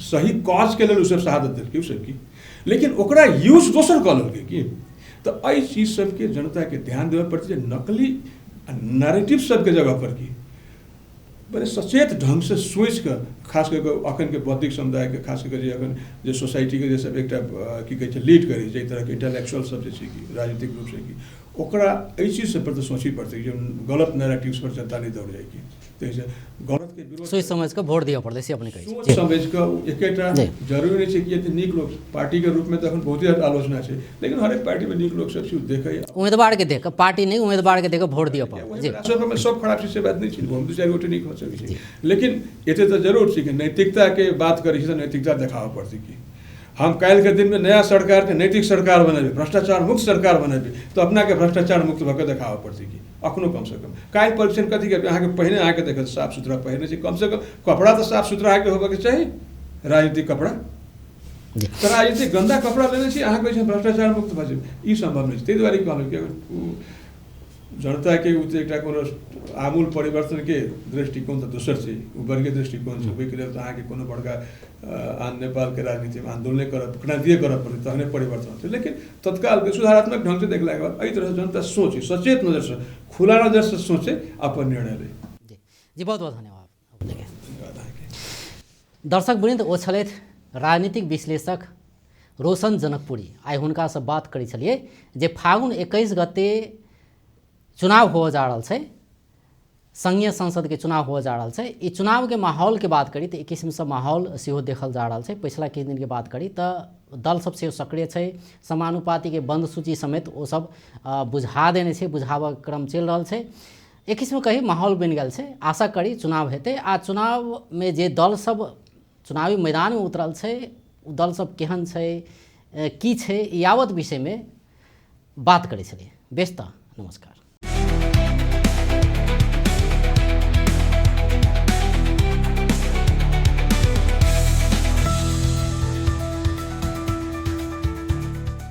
S2: सही कॉजके लेल ओसब शहादत देलकै ओसब की, लेकिन ओकरा यूज दोसर कऽ लेलकै कि। तऽ एहि चीज सबके जनताके ध्यान देबऽ पड़तै जे नकली नैरेटिव सबके जगह पर की बड़े सचेत ढङ्गसँ सोचिकऽ, खास कऽ कऽ अखनके बौद्धिक समुदायके, खास कऽ कऽ जे अखन जे सोसाइटीके जे सब एकटा की कहै छै लीड करै छै, एहि तरहके इंटेलेक्चुअल सब जे छै कि राजनीतिक रूपसँ कि ओकरा एहि चीज सब पर तऽ सोचही पड़तै जे गलत नैरेटिव्स पर जनता नहि दौड़ जाइ कि, ताहिसँ गलतके विरोध
S1: सोचि समझि कऽ वोट दिअ पड़तै से अपने कहै छी।
S2: सोच समझि कऽ एकेटा जरूरी नहि छै कि एते नीक लोक पार्टीके रूपमे तऽ अखन बहुते आलोचना छै, लेकिन हरेक पार्टीमे नीक लोक सब छै, देखै
S1: उम्मीदवारके देख कऽ, पार्टी नहि उम्मीदवारके देख कऽ वोट दिअ पड़तै। जी
S2: राष्ट्रसभामे सब खराब छै से बात नहि छै, हम दू चारि गोटे नीक हो सकै छै, लेकिन एते तऽ जरूर छै कि नैतिकताके बात करै छी तऽ नैतिकता देखाबऽ पड़तै कि हम काल्हिके दिनमे नया सरकारके नैतिक सरकार बनेबै, भ्रष्टाचार मुक्त सरकार बनेबै, तऽ अपनाके भ्रष्टाचार मुक्त भऽ कऽ देखाबऽ पड़तै कि अखनो कमसँ कम। काल्हि परीक्षण कथी करबै, अहाँके पहिने अहाँके देखत साफ सुथरा पहिरने छी, कमसँ कम कपड़ा तऽ साफ सुथरा अहाँके होबऽके चाही, राजनीतिक कपड़ा। तऽ राजनीतिक गन्दा कपड़ा लेने छी अहाँ कहै छी भ्रष्टाचार मुक्त भऽ जेबै, ई सम्भव नहि छै। ताहि दुआरे कहलहुँ कि अगर जनताके ओ तऽ एकटा कोनो आमूल परिवर्तनके दृष्टिकोण तऽ दोसर छै, ओ वर्गीय दृष्टिकोण छै, ओहिके लेल तऽ अहाँके कोनो बड़का आन नेपालके राजनीतिमे आन्दोलने करऽ, क्रान्तिए करऽ पड़तै तहने परिवर्तन होतै। लेकिन तत्कालके सुधारात्मक ढङ्गसँ देखलाके बाद एहि तरहसँ जनता सोचे, सचेत नजरसँ, खुला नजरसँ सोचे, अपन निर्णय लै।
S1: जी जी, बहुत बहुत धन्यवाद अपनेके।
S2: धन्यवाद अहाँके।
S1: दर्शक वृन्द, ओ छलथि राजनीतिक विश्लेषक रोशन जनकपुरी। आइ हुनकासँ बात करै छलियै जे फागुन 21 गते चुनाव होअ जा रहल छै, संघीय संसदके चुनाव होअ जा रहल छै। ई चुनावके माहौलके बात करी तऽ एक किसिमसँ माहौल सेहो देखल जा रहल छै। पछिला किछु दिनके बात करी तऽ दल सब सेहो सक्रिय छै, समानुपातिके बन्द सूची समेत ओ सब बुझा देने छै, बुझाबऽके क्रम चलि रहल छै। एक किसिमके कही माहौल बनि गेल छै। आशा करी चुनाव हेतै आ चुनावमे जे दल सब चुनावी मैदानमे उतरल छै ओ दल सब केहन छै, की छै, यावत विषयमे बात करै छलियै। बेस तऽ नमस्कार।